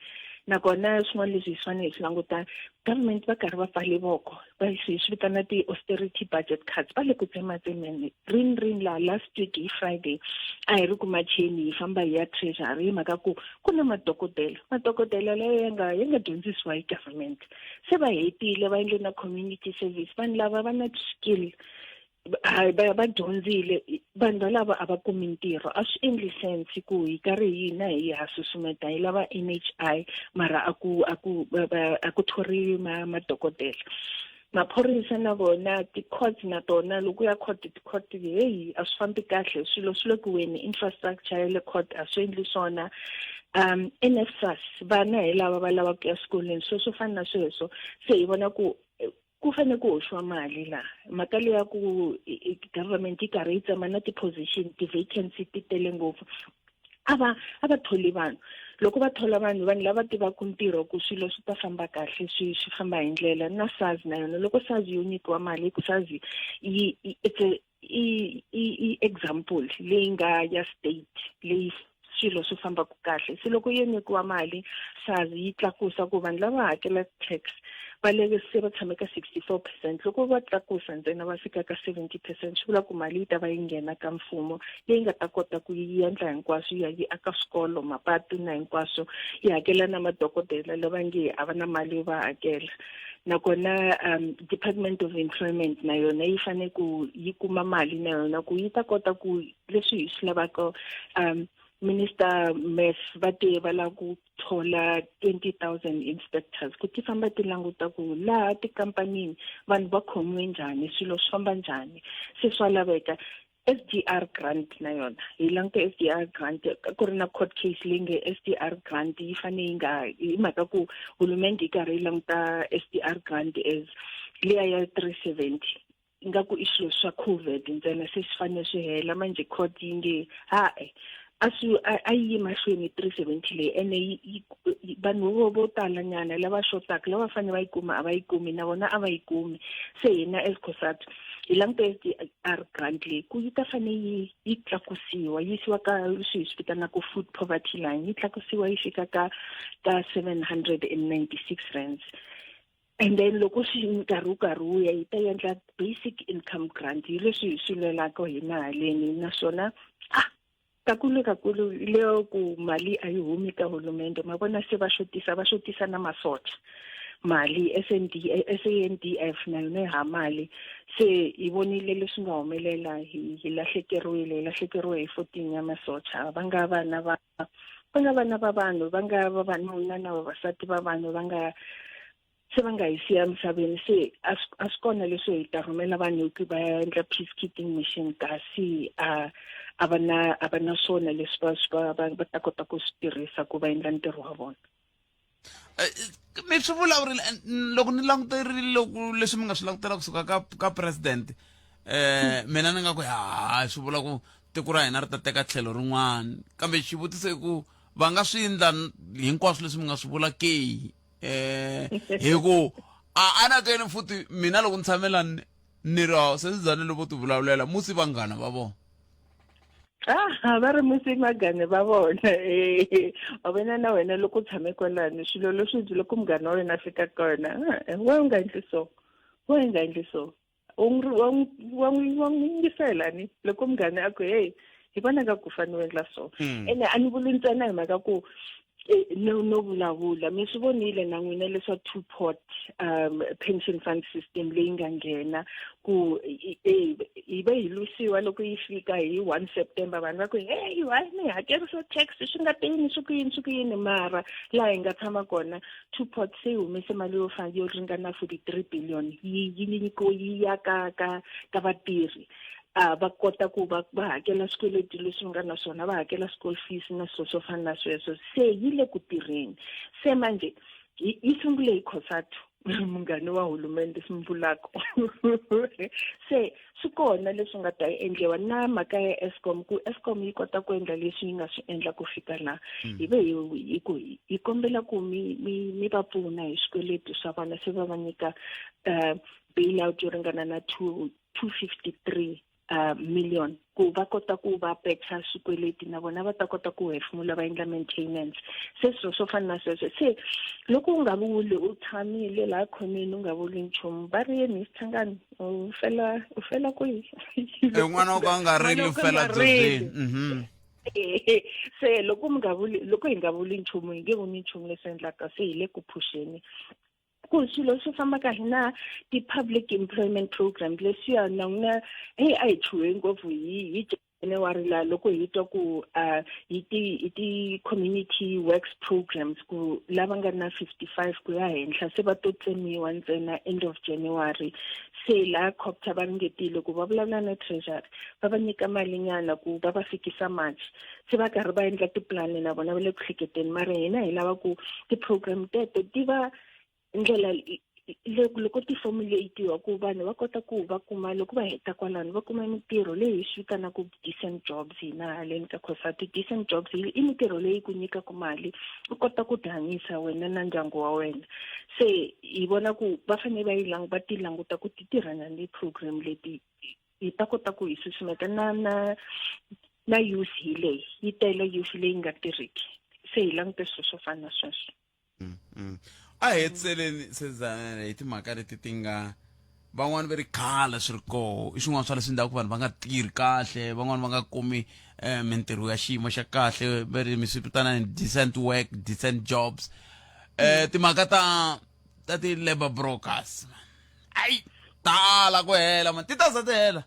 Nakona swin'wana leswi hi swi fanele hi swi languta, government va karhi va pfale voko, va swi swi vitana ti-austerity budget cuts, va le ku tsematsemeni rini rini laha. Last week hi Friday a hi ri ku macheni, hi famba hi ya Treasury hi mhaka ku ku na madokodela layo ya nga dyondzisiwa hi government, se va hetile, va endle na community service. Vanhu lava va na skill, hayi, va dyondzile, vanhu valava a va kumi ntirho. A swi endli sense ku hi karhi hina hi ha susumeta hi lava NHI, mara a ku thoriwi madokodela. Maphorisa na vona, ti-courts na tona, loko ya court, ti-court, heyi, a swi fambi kahle, swilo swi le ku weni, infrastructure ya le court a swi endli swona. NSFAS, vana hi lava va lavaka ku ya swikolweni, swilo swo fana na sweswo. Se hi vona ku ku fanele ku hoxiwa mali laha. Mhaka leya ku government yi karhi yi tsema na ti-position, ti-vacancy ti tele ngopfu, a va tholi vanhu. Loko va thola vanhu, vanhu lava tivaka ntirho, ku swilo swi ta famba kahle, swi famba hi ndlela. Na SARS na yona, loko SARS yo nyikiwa mali, ku SARS yi it's a i example leyi nga ya state leyi swilo swi fambaka kahle. Se loko yo nyikiwa mali SARS, yi tlakusa ku vanhu lava hakela tax va le se va tshame ka 64%, loko va tlakusa ntsena va fika ka 70%, swi vula ku mali yi ta va yi nghena ka mfumo leyi nga ta kota ku yi endla hinkwaswo, yi ya yi aka swikolo, mapatu na hinkwaswo, yi hakela na madokodela lava nge a va na mali yo va hakela. Nakona Department of Employment na yona yi fanele ku yi kuma mali na yona ku yi ta kota ku leswi hi swi lavaka. Minister Meth va te va lava ku thola 20,000 inspectors ku ti famba ti languta ku laha tikampanini vanhu va khomiwe njhani, swilo swi famba njhani. Se swa laveka. SDR grant na yona, hi languta SDR grant, ku ri na court case leyi nge SDR grant yi fane yi nga, hi mhaka ku hulumende yi karhi yi languta SDR grant as liya ya 370, ingaku i swilo swa COVID ntsena, se swi fanele swi hela. Manje court yi nge ha-e, a swi a yi yi mahlweni 370 leyi, ene vanhu vo tala nyana lava xotaka, lava fanele va yi kuma, a va yi kumi, na vona a va yi kumi. Se hina as COSATU hi languta SDR grant leyi ku yi ta fane yi tlakusiwa, yi yisiwa ka leswi hi swi vitanaka food poverty line, yi tlakusiwa yi fika ka R796, and then loko swi nkarhi wu karhi wu ya, yi ta endla basic income grant. Hi leswi hi swi lwelaka hina haleni. Naswona kakulu kakulu leyo ku mali a yi humi ka hulumende, ma vona se va xotisa na masocha mali, SND, SANDF na yona ha mali. Se hi vonile leswi nga humelela, hi lahlekeriwile, hi lahlekeriwe hi 14 ya masocha, va nga vana va va nga vana va vanhu, va nga vavanuna na vavasati va vanhu, va nga se va nga hi siya emisaveni. Se a swi kona leswi hi ta rhumela vanhu ku va ya endla peacekeeping mission, kasi a va na swona leswi va ta kota ku swi tirhisa ku va endla ntirho wa vona. Mi swi vulavurile, loko ni languterile loko leswi mi nga swi langutela kusuka ka president. eh mina ni nga ku ha swi vula ku tiko ra hina ri ta teka tlhelo rin'wana kambe xivutiso i ku va nga swi endla hinkwaswo leswi mi nga swi vula ke eh hi ku a anakeni futhi mina loko ni tshame la ni ri sesizane vo ti vulavulela musi vanghana va vona Ah, va ri musi magane va vona eh wa vona na wena loko u tshame kwalano swilo leswi loko munghana wa wena a fika kona wa u nga endli so wa u nga endli so u n'wi wa n'wi wa n'wi wa n'wi yingisela ni loko munghana a ku hey hi vona nga ku fanele u endla so hmm. ene a ni vuli ntsena hi mhaka ku eh, no no vulavula mi swi vonile na n'wina leswa two pot um pension fund system leyi nga nghena ku eh, hi ve hi lwisiwa loko yi fika hi one september vanhu va ku hey why mi hakerisa tax swi nga teni swi ku yini swi ku yini mara laha hi nga tshama kona two pot se yi humese mali yo fana yo ringana 43 billion yi yi nyikiwe yi ya ka ka ka vatirhi a va kota ku va va hakela swikweleti leswi nga na swona va hakela school fees na swilo swo fana na sweswo se yi le ku tirheni se manje yi sungule hi cosatu munghani wa hulumende swi vulaka se swi kona leswi nga ta endliwa na mhaka ya escom ku escom yi kota ku endla leswi yi nga swi endla ku fika laha mm. hi ve hi ku hi kombela ku mi mi mi va pfuna hi swikweleti swa vona se va va nyika um bailout yo ringana na two 253 uh, million ku va kota ku va pecha swikweleti na vona va ta kota ku hefemula va endla maintenance se swilo swo fana na sweswo se loko u nga vuli u tshamile laha khoneni u nga vuli nchumu va ri yini sithangani u fela u fela kwihi n'wana wo ka u nga rili u fela dzobyeni mhm. se loko mi nga vuli loko hi nga vuli nchumu hi nge voni nchumu leswi endlaka se hi le ku phuxeni ku swilo swi famba kahle na ti-public employment program leswiya na n'wina heyi a hi chuhe ngopfu hi hi January la loko hi twa ku uh, hi ti hi ti-community works programs ku lava nga na 55 ku ya henhla se va to tsemiwa ntsena end of January se laha copter va ringetile ku va vulavula na treasury va va nyika malinyana ku va va fikisa March se va karhi va endla tipulani na vona va le ku hleketeni mara hina hi lava ku ti-program teto ti va ndlela loko loko ti formulatiwa ku vanhu va kota ku va kuma loko va heta kwalano va kuma mintirho leyi hi swi vitanaka decent jobs hina haleni ka cosati decent jobs i mintirho leyi ku nyikaka mali u kota ku tihanyisa wena na ndyangu wa wena se hi vona ku va fanele va yi va ti languta ku ti tirhana ni program leti hi ta kota ku hi susumeta na na na youth hi leyi yi tele youth leyi nga tirhiki se hi langute swilo swo fana na sweswo mm, mm. a hi hetiseleni sezana hi timhaka leti ti nga van'wani va ri khale swi ri koho i swin'wana swa leswi endlaku vanhu va nga tirhi kahle van'wani va nga kumi um mintirho ya xiyimo xa kahle va ri mi swi vitana decent work decent jobs um timhaka ta ta ti-labor brokers ayi tala ku hela man ti ta za ti hela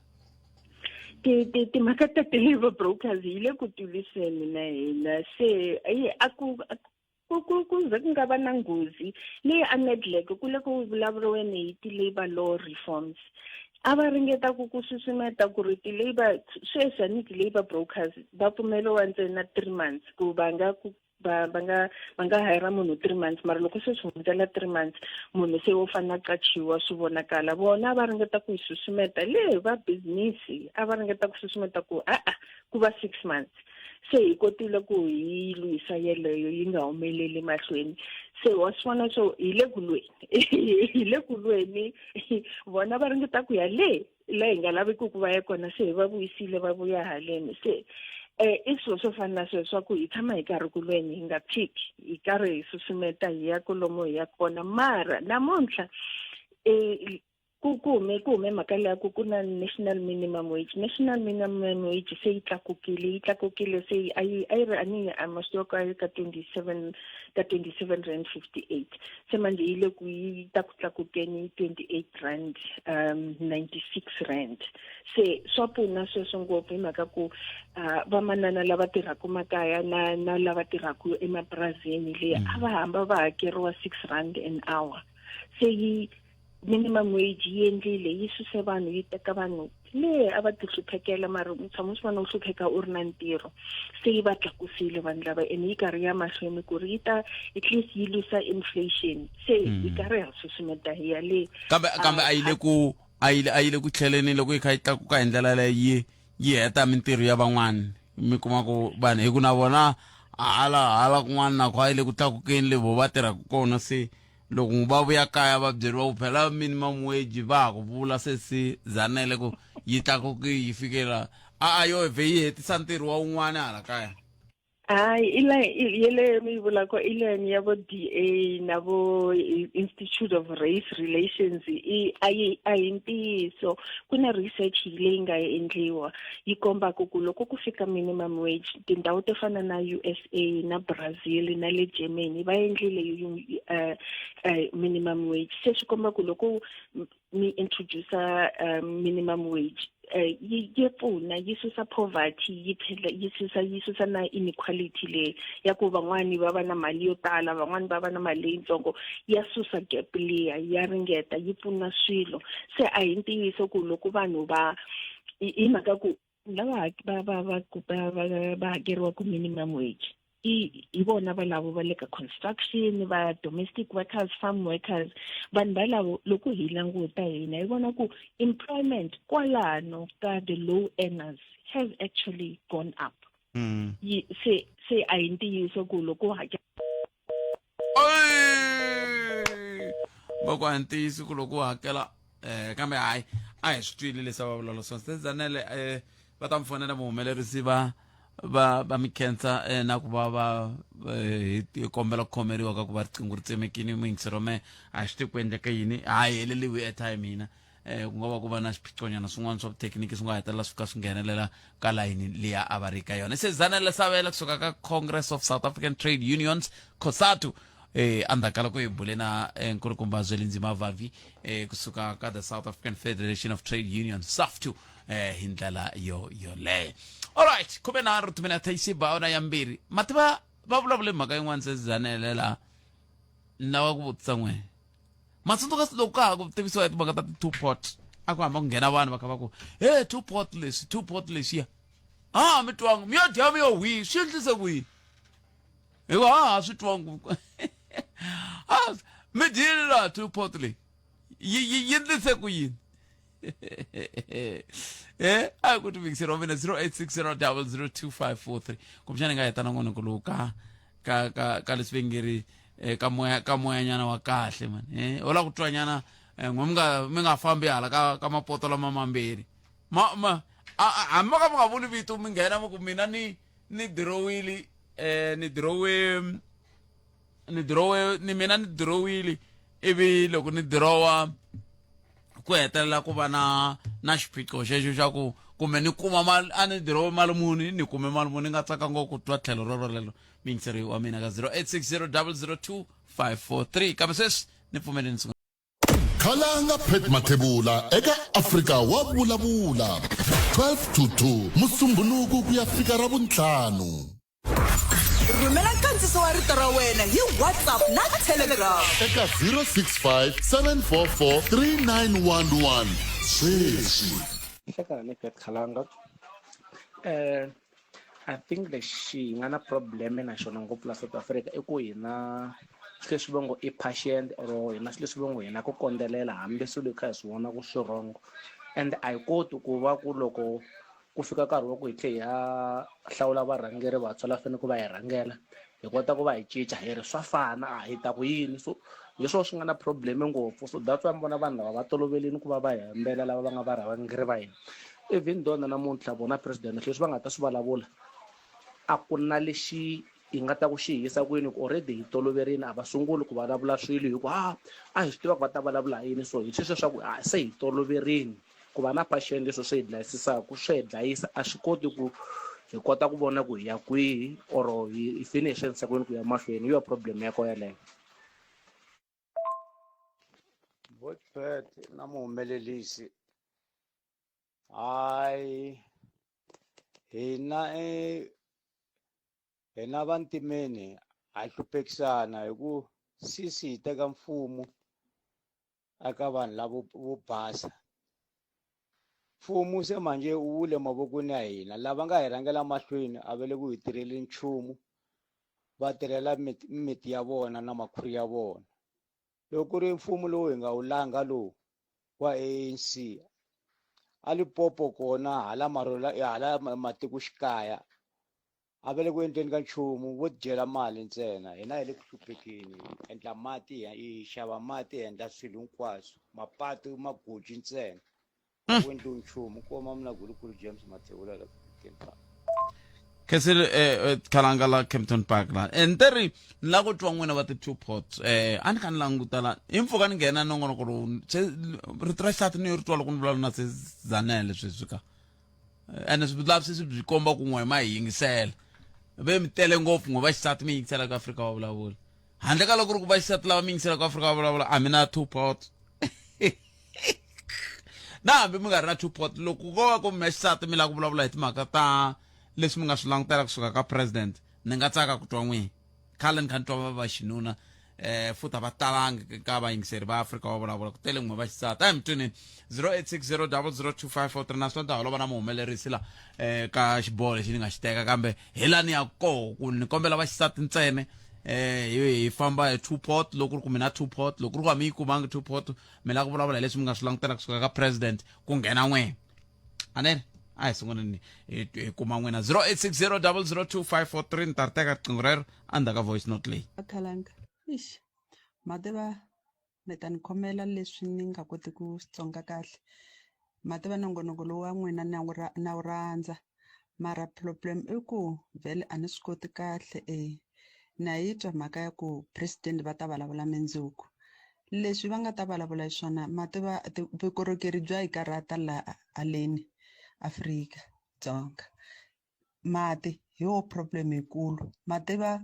timhaka ta ti-labor brokers yi le ku tuliseni na hina se ayi a ku ku ku ku ze ku nga va na nghozi leyi a nedlek ku le ku vulavuriweni hi ti-labor law reforms a va ringeta ku ku susumeta ku ri ti-labor sweswi a ni ti-labor brokers va pfumeliwa ntsena three months ku va nga ku va va nga va nga hayira munhu three months mara loko se swi hundzela three months munhu se wo fanele a qachiwa swi vonakala vona a va ringeta ku yi susumeta le va business a va ringeta ku susumeta ku a-a ku va six months se hi kotile ku hi lwisa yeleyo yi nga humeleli mahlweni se wa swi vona swo hi le ku lweni hi le ku lweni vona va ringeta ku ya le la hi nga laveki ku va ya kona se hi va vuyisile va vuya haleni se eh i swilo swo fana na sweswo swa ku hi tshama hi karhi ku lweni hi nga tshiki hi karhi hi susumeta hi ya kolomo hi ya kona mara namuntlha eh ku ku hume ku hume mhaka leya ku ku na national minimum wage national minimum wage se yi tlakukile yi tlakukile se a yi a yi ri a ni a ma swi tiva ku a yi ka 27 ka 27 rand 58 se manje yi le ku yi ta ku tlakukeni 28 rand um 96 rand se swa pfuna sweswo ngopfu hi mhaka ku uh, vamanana lava tirhaka makaya na na lava tirhaka emapurasini leyi a va hamba va hakeriwa 6 rand an hour se yi minimum wage yi endlile yi suse vanhu yi teka vanhu le a va tihluphekela mara u tshama u swi vona u hlupheka u ri na ntirho se yi va tlakusile vanhu lava ene yi karhi ya mahlweni ku ri yi ta at least yi lwisa inflation se yi hmm. karhi ha susumeta hi ya le kambe kambe a yi le ku a yile a yile ku tlheleni loko yi kha yi tlakuka hi ndlela leyi yi yi heta mintirho ya van'wani mi kuma ku vanhu hi ku na vona hala hala kun'wana na ku a yi le ku tlakukeni le vo va tirhaka kona se loko va vuya kaya va byeriwa ku phela minimum wage va ha ku vula se si zanele ku yi tlakuki yi fikela a a yo vhe yi hetisa ntirho wa wun'wana hala kaya. Hayi i line yeleyo mi yi vulaka i line ya vo DA na vo Institute of Race Relations i a yi a hi ntiyiso ku na research leyi nga endliwa yi kombaka ku loko ku fika minimum wage tindhawu to fana na USA na Brazil na le Germany va endlile minimum wage se swi komba ku loko mi introducer minimum wage yi yi pfuna yi susa poverty yi tlhela yi susa yi susa na inequality leyi ya ku van'wani va va na mali yo tala van'wani va va na mali leyitsongo ya susa gap liya ya ringeta yi pfuna swilo se a hi ntiyiso ku loko vanhu va hi mhaka ku lava va va va va va va hakeriwaka minimum wage i hi vona valavo va le ka construction va domestic workers farm workers vanhu valavo loko hi languta hina hi vona ku employment kwalano ka the low earners has actually gone up yi se se a hi ntiyiso ku loko hakela va ku a hi ntiyiso ku loko u hakela um kambe hayi a hi swi twile leswi a va vulavula swona sezanele um va ta mi fonela muhumelerisi va va va mi khensa eh, na ku va va eh, hi kombela ku khomeriwa ka ku va riqingho ri tsemekini muyingiseri wa mehe a hi swi tivi ku endleka yini ha yi heleliwi airtime hina eh ku nga va ku va na xiphiqonyana swin'wana swa vuthekiniki swi nga hetelela swi fika swi nghenelela ka layini liya a va ri ka yona se zanele savela kusuka ka Congress of South African Trade Unions COSATU eh endzhaku ka loko hi bule na eh, nkulukumba Zwelinzima Vavi eh kusuka ka the South African Federation of Trade Unions SAFTU eh hi ndlela yo yoleyo alright 13 timinete yi ba ona ya mbirhi mativa va vulavule mhaka yin'wana se zanele la ni lava ku vutisa n'we matsundzuka loko ka ha ku tivisiwa hi timhaka ta ti-two pot a ku hamba ku nghena vanhu va kha va ku he two pot leswi two pot lexiya a mi twanga mi yo dya mi yo hwi swi endlise ku yini hikuva a ha swi twanga a mi dyile laha two pot leyi yi yi yi endlise ku yini eh a ku tivikisela wa mina 0860 002543 kumbexana hi nga heta na n'wana ku lowu ka ka ka ka leswi va nge ri eh, ka moya ka moyanyana wa kahle man eh u lava ku twanyana eh, n'we mi nga mi nga fambi hala ka ka mapoto lama mambirhi ma ma hambi mo ka mi nga vuli vito mi nghena mi ku mina ni ni dirowile eh ni dirowe ni dirowe ni mina ni dirowile ivi loko ni dirowa ku hetelela ku va na na xiphiqo xexo xa ku kumbe ni kuma mali a ni dirowe mali muni ni kume mali muni ni nga tsaka ngopfu ku twa tlhelo roro lelo miyingiseri wa mina ka 0860 002 543 kambe sweswi ni pfumeleni sungula Khalanga Pat Mathebula eka Afrika wa vulavula 12 to 2 Musumbhunuku ku ya fika Ravuntlhanu. Rhumela nkandziso wa rito ra wena hi WhatsApp na Telegram. Eka 065 744 3911 sweswi. Nhlekani Pat Khalanga eh I think lexi hi nga na problem na xona ngopfu la South Africa i ku hi na swilo leswi va ngo i patient or hi na swilo leswi va ngo hi na ku kondzelela hambi swilo hi kha hi swi vona ku swi wrong and a hi koti ku va ku loko ku fika nkarhi wa ku hi tlhe hi ya hlawula varhangeri vantshwa lava faneleke va hi rhangela hi kota ku va hi cinca hi ri swa fana a hi ta ku yini so hi swona swi nga na problem ngopfu so that's why mi vona vanhu lava va tolovelini ku va va hembela lava va nga varhangeri va hina even though na namuntlha vona president leswi va nga ta swi vulavula a ku na lexi hi nga ta ku xi hisa kwini ku already hi toloverini a va sunguli ku vulavula swilo hi ku a a hi swi tiva ku va ta vulavula yini so hi sweswo swa ku a se hi toloverini Ku va na passion leswi swi hi dlayisisaku swi hi dlayisa a swi koti ku hi kota ku vona ku hi ya kwihi or hi hi fane hi swi endlisa ku yini ku ya mahlweni hi yona problem ya kona yeleyo. Botpet na muhumelerisi hayi hina e hina vantimeni ha hluphekisana hi ku sisi hi teka mfumo aka vanhu lavo vo basa mfumo se manje wu le mavokweni ya hina lava nga hi rhangela mahlweni a va le ku hi tirheli nchumu va tirhela miti ya vona na makhwiri ya vona loko ku ri mfumo lowu hi nga wu langa lowu Wa ANC. A Limpopo kona hala marula hala matikoxikaya a va le ku endleni ka nchumu vo tidyela mali ntsena hina hi le ku hluphekeni hi endla mati hi xava mati hi endla swilo hinkwaswo mapatu magoji ntsena a ku endliwi nchumu koma mina gulukulu James Mathebula la Kempton Park. Khensile eh, eh, khalanga la Kempton Park la eh, ni te ri ni lava ku twa n'wina va ti-two pots eh, a ni kha ni languta la hi mpfhuka ni nghena nongonoko lowu se rito ra xisati ni yo ri twa loko ni vulavula na se zanele sweswi ka Eh, ene swivulavisisi byi komba ku n'we ma hi yingisela ve mi tele ngopfu n'we va xisati mi yingisela ka Afrika wa vulavula handle ka loko ri ku va xisati lava mi yingisela ka Afrika wa vulavula a mi na two pots na hambi mi nga ri na two pot loko ko va ku mi xisati mi lava ku vulavula hi timhaka ta leswi mi nga swi langutela kusuka ka president ni nga tsaka ku twa n'wini khale ni kha ni twa va va xinuna eh futhi a va talangi ka vayingiseri va Afrika wa vulavula ku tele n'we va xisati a hi mi twini 0860002543 na swi ta holova na muhumelerisi la eh ka xiboho lexi ni nga xi teka kambe hi la ni ya koho ku ni kombela va xisati ntsene eh hi famba hi two pot loko ri ku mina two pot loko ri ku a mi yi kumangi two pot mi lava ku vulavula hi leswi mi nga swi langutela kusuka ka president ku nghena n'wina anene a hi sunguleni hi kuma n'wina 0860002543 ni ta ri teka riqingho rero endzhaku ka voice note leyi Khalanga ixi ma tiva mi ta ni khomela leswi ni nga koti ku Xitsonga kahle ma tiva nongonoko lowu wa n'wina na wu na wu rhandza mara problem i ku vhele a ni swi koti kahle e na yi twa mhaka ya ku president va ta vulavula mindzuku Leswi va nga ta vulavula hi swona, ma tiva vukorhokeri bya hi karhata laha haleni Afrika Dzonga. Mati hi wo problem yikulu. Ma tiva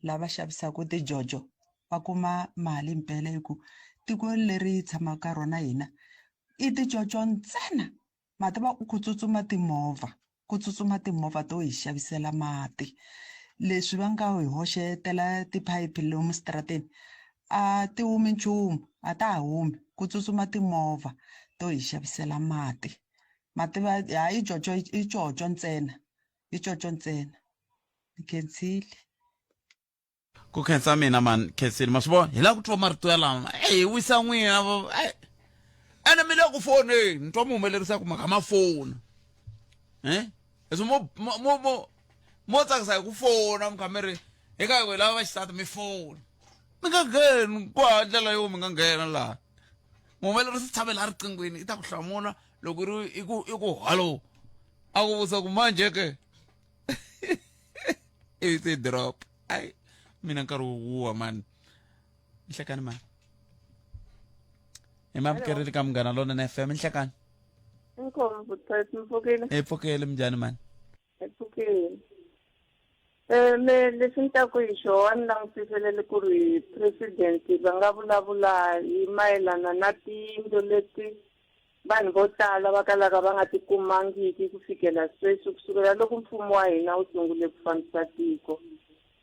lava xavisaka tijojo va kuma mali himpela hi ku tiko leri hi tshamaka ka rona hina i tijojo ntsena. Ma tiva ku tsutsuma timovha ku tsutsuma timovha to hi xavisela mati leswi va nga hi hoxetela tiphayiphi lomu switarateni a ti humi nchumu a ta ha humi ku tsutsuma timovha to hi xavisela mati ma tiva hayi jojo i coco ntsena i coco ntsena ni khensile. Ku khensa mina man khensile ma swi vona hi lava ku twa marito ya lama e hi wisa n'wina ene mi le ku foneni ni twa mi humelerisa ku mhaka ma fona e leswi mo mo mo mo tsakisa hi ku fona mi kha mi ri hi ka hi lava va xisati mi fona mi nga ngheni ku hava ndlela yo mi nga nghena laha muhumelerisi tshamela a riqinghweni i ta ku hlamula loko ri i ku i ku hallo a ku vutisa ku manje ke ivi se drop ai mina nkarhi wo wuwa mani nhlekani mani hi mamukerile ka munghana lonene fm nhlekani Inkomu bhuti mi pfukile hi pfukile minjhani mani hi pfukile um me lexi ni taku hi xoho a ni langutiselele ku ri president va nga vulavula hi mayelana na tiyindlu leti Vanhu vo tala va kalaka va nga ti kumangiki ku fikela sweswi, ku sukela loko mfumo wa hina wu sungule ku fambisa tiko.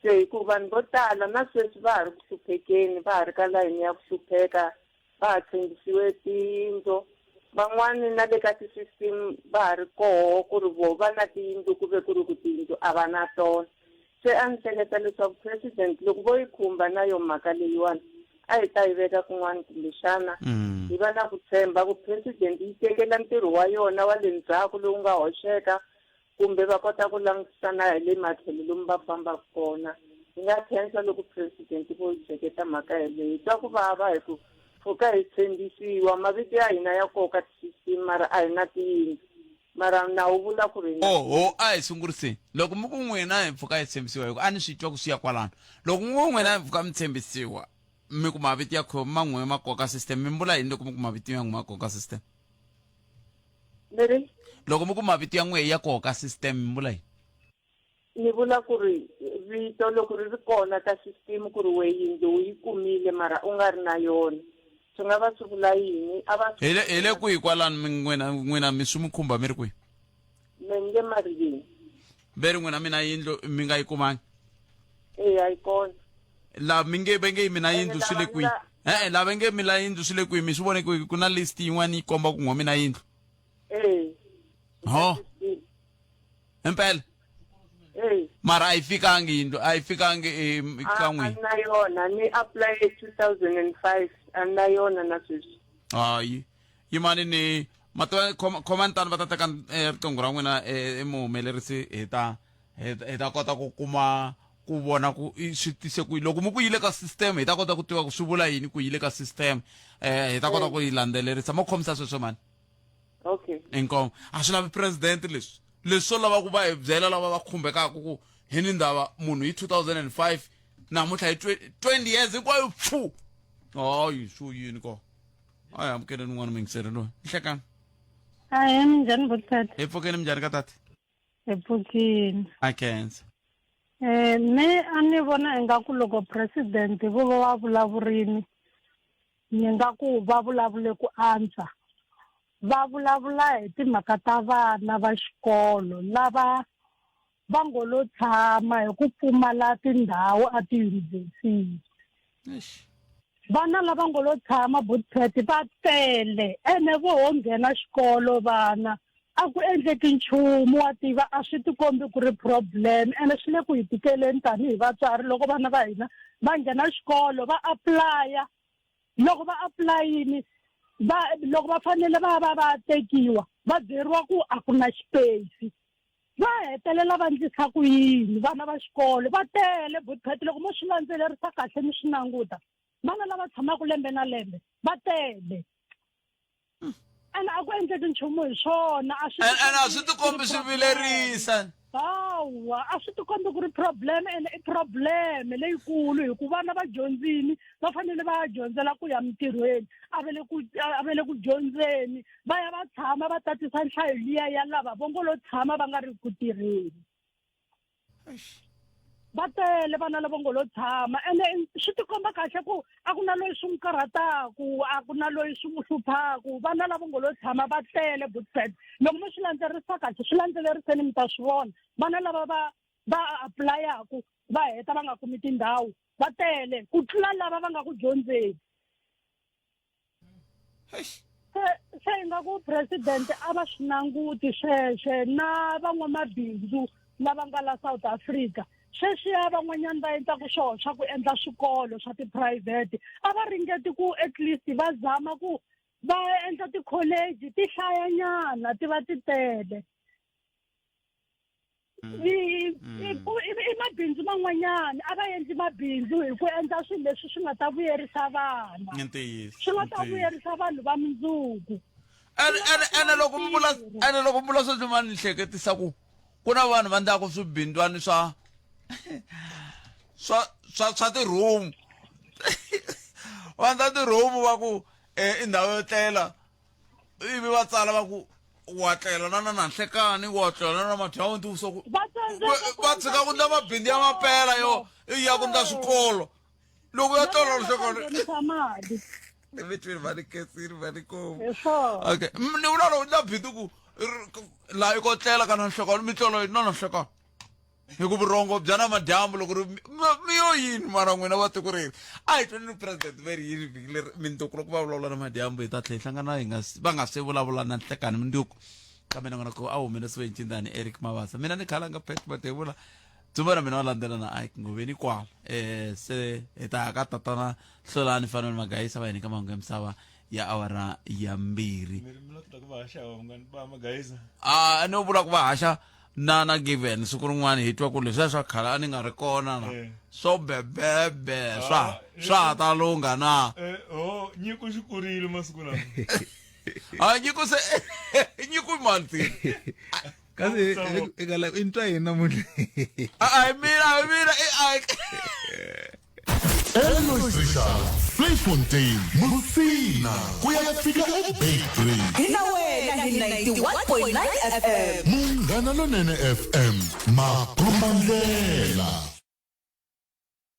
Se hi ku vanhu vo tala na sweswi va ha ri ku hluphekeni, va ha ri ka layini ya ku hlupheka, va ha tshembisiwe tiyindlu, van'wani na le ka ti-system va ha ri koho ku ri voho va na tiyindlu ku ve ku ri ku tiyindlu a va na tona. Se a ni hleketa leswaku president loko vo yi khumba na yo mhaka leyiwani a hi ta yi veka kun'wana kumbexana mm. hi va na ku tshemba ku president yi tekela ntirho wa yona wa le ndzhaku lowu nga hoxeka kumbe va kota ku langutisana hi le matlhelo lomu va fambaka kona hi nga khensa loko president vo yi hleketa mhaka yeleyo hi twa ku vava hi ku pfuka hi tshembisiwa mavito ya hina ya koka ti-system mara a hi na tiyindlu mara nawu vula ku ri oho a hi sunguriseni loko mi ku n'wina hi pfuka hi tshembisiwa hi ku a ni swi twa ku swi ya kwalano loko n'wi n'wina hi pfuka mi tshembisiwa mi ku mavito ya khomi ma n'we ma koka system mi vula yini loko mi ku mavito ya n'we ma koka system leri loko mi ku mavito ya n'we ya koka system mi vula yini Ni vula ku ri vito loko ri ri kona ka system ku ri we yindlu u yi kumile mara u nga ri na yona swi nga va swi vula yini a va hi le hi le kwihi kwalano mi n'wina n'wina mi swi mi khumba mi ri kwihi me ni le Mariveni ve ri n'wina mi na yindlu mi nga yi kumangi eya yi kona la mi nge ve nge mi na yindlu swi le kwihi e-e la ve nge mi la yindlu swi le kwihi mi swi vone kwihi ku na list yin'wana yi komba ku n'we mi na yindlu e ho impela Hey. mara a yi fikangi yindlu a yi fikangi eh, ka A n'wina na yona ni apply 2005 a na yona na sweswi hayi Yimani ni mativa khomani tani va ta teka eh, riqingho ra n'wina eh, i muhumelerisi hi ta hi ta- hi ta kota ku kuma ku vona ku i swi tise ku loko mu ku yile ka system hi ta kota ku tiva ku swi vula yini ku yile ka system eh hi ta kota ku yi landzelerisa mo khomisa sweswo mani Okay. Inkomu. A swi lavi president leswi. Leswi swo lava ku va hi byela lava va khumbekaka ku hi ni ndava munhu hi 2005 namuntlha hi 20 years hinkwayo pfu. Hayi swo yini ko. A hi amukeleni un'wana muyingiseri loyi. Nhlekani. Ahee, minjhani botata? Hi pfukeni minjhani ka tata? Hi pfukile. A khensa. Eh, me a ni vona ingaku loko president vo va va vulavurini ni nga ku va vulavule ku antswa va vulavula hi timhaka ta vana va xikolo lava va ngo lo tshama hi ku pfumala tindhawu a tiyunivhesiti vana lava ngo lo tshama butpet va tele ene vo ho nghena xikolo vana a ku endleki nchumu wa tiva a swi tikombi ku ri problem ene swi le ku hi tikeleni tanihi vatswari loko vana va hina va nghena xikolo va apulaya loko va apulayini va loko va fanele va va va tekiwa va byeriwa ku a ku na xipeyisi va hetelela va ndlisa ku yini vana va xikolo va tele butpet loko mo swi landzelerisa kahle mi swi languta vana lava tshamaka lembe na lembe va tele ene a ku endleki nchumu hi swona a swi ene a swi tikombi swi vilerisa hawa a swi tikombi ku ri problem ene i problem leyikulu hi ku vana va dyondzini va fanele va ya dyondzela ku ya mintirhweni a va le ku a va le ku dyondzeni va ya va tshama va tatisa nhlayo liya ya lava vo ngo lo tshama va nga ri ku tirheni Va tele vana lava ngo lo tshama ene swi tikomba kahle ku a ku na loyi swi n'wi karhataku a ku na loyi swi n'wi hluphaku vana lava ngo lo tshama va tele butbet loko mi swi landzelerisa kahle swi landzeleriseni mi ta swi vona vana lava va va apulayaku va heta va nga kumi tindhawu va tele ku tlula lava va nga ku dyondzeni se se ingaku president a va swi languti sweswe na van'wamabindzu lava nga la South Africa sweswiya van'wanyana va endlaku swona swa ku endla swikolo swa tiphurayivhete a va ringeti ku at least va zama ku va endla tikholeji ti hlayanyana ti va ti tele i i mabindzu man'wanyana a va endli mabindzu hi ku endla swilo leswi swi nga ta vuyerisa vana I ntiyiso swi nga ta ntiyiso. vuyerisa vanhu va mundzuku ene ene ene loko mi vula ene loko mi vula sweswi ma ni hleketisa ku ku na vanhu va ndlaku swibindzwani swa swa swa swa ti-room va ndla ti-room va ku eh, i ndhawu yo tlela ivi va tsala va ku wa tlela na na na nhlekani wa tlela na na madyambu so ku va tsandzeka ku va tshika ku ndla mabindzu ya mapela yo i ya ku ndla swikolo loko ya tlela nhlekani nghenisa mali evitweni va ni ketsini va ni komu hi swona okay ni vula loko ndla bindzu ku laha i ko tlela ka na nhlekani mi tlela yini na na nhlekani hi ku vurhongo bya namadyambu loko ri mi yo yini mara n'wina va tiko reri a hi tweni president va ri yini vhiki leri minduku loko va vulavula na madyambu hi ta tlhela hi hlangana hi nga va nga se vulavula na nhlekani minduku kambe na ku a humelerisiwe hi ncindani Eric Mabasa mina ni khalanga Pat Matevula dzumba na mina wa landzela na Ike Ngoveni kwala eh se hi ta ya ka tatana Hlolani Fanele Magayisa va hi nyika mahungu ya misava ya awara ya mbirhi a no vula ku va haxa na na given siku rin'wana hi twa ku leswiya swa khale a ni nga ri kona na Eh. swo bebebe swa Ah, swa ha ta lungha na Eh, oh, nyiko xi kurile masiku lawa. a nyiko se nyiko i mani ti Kasi eka la i ntwa yini namuntlha? a hi mina a hi mina i a Elois Richards, Vleifontein, Musina, ku ya fika eBeitbridge. Hi na wena hi 91.9 FM. Munghana Lonene FM, makombandlela.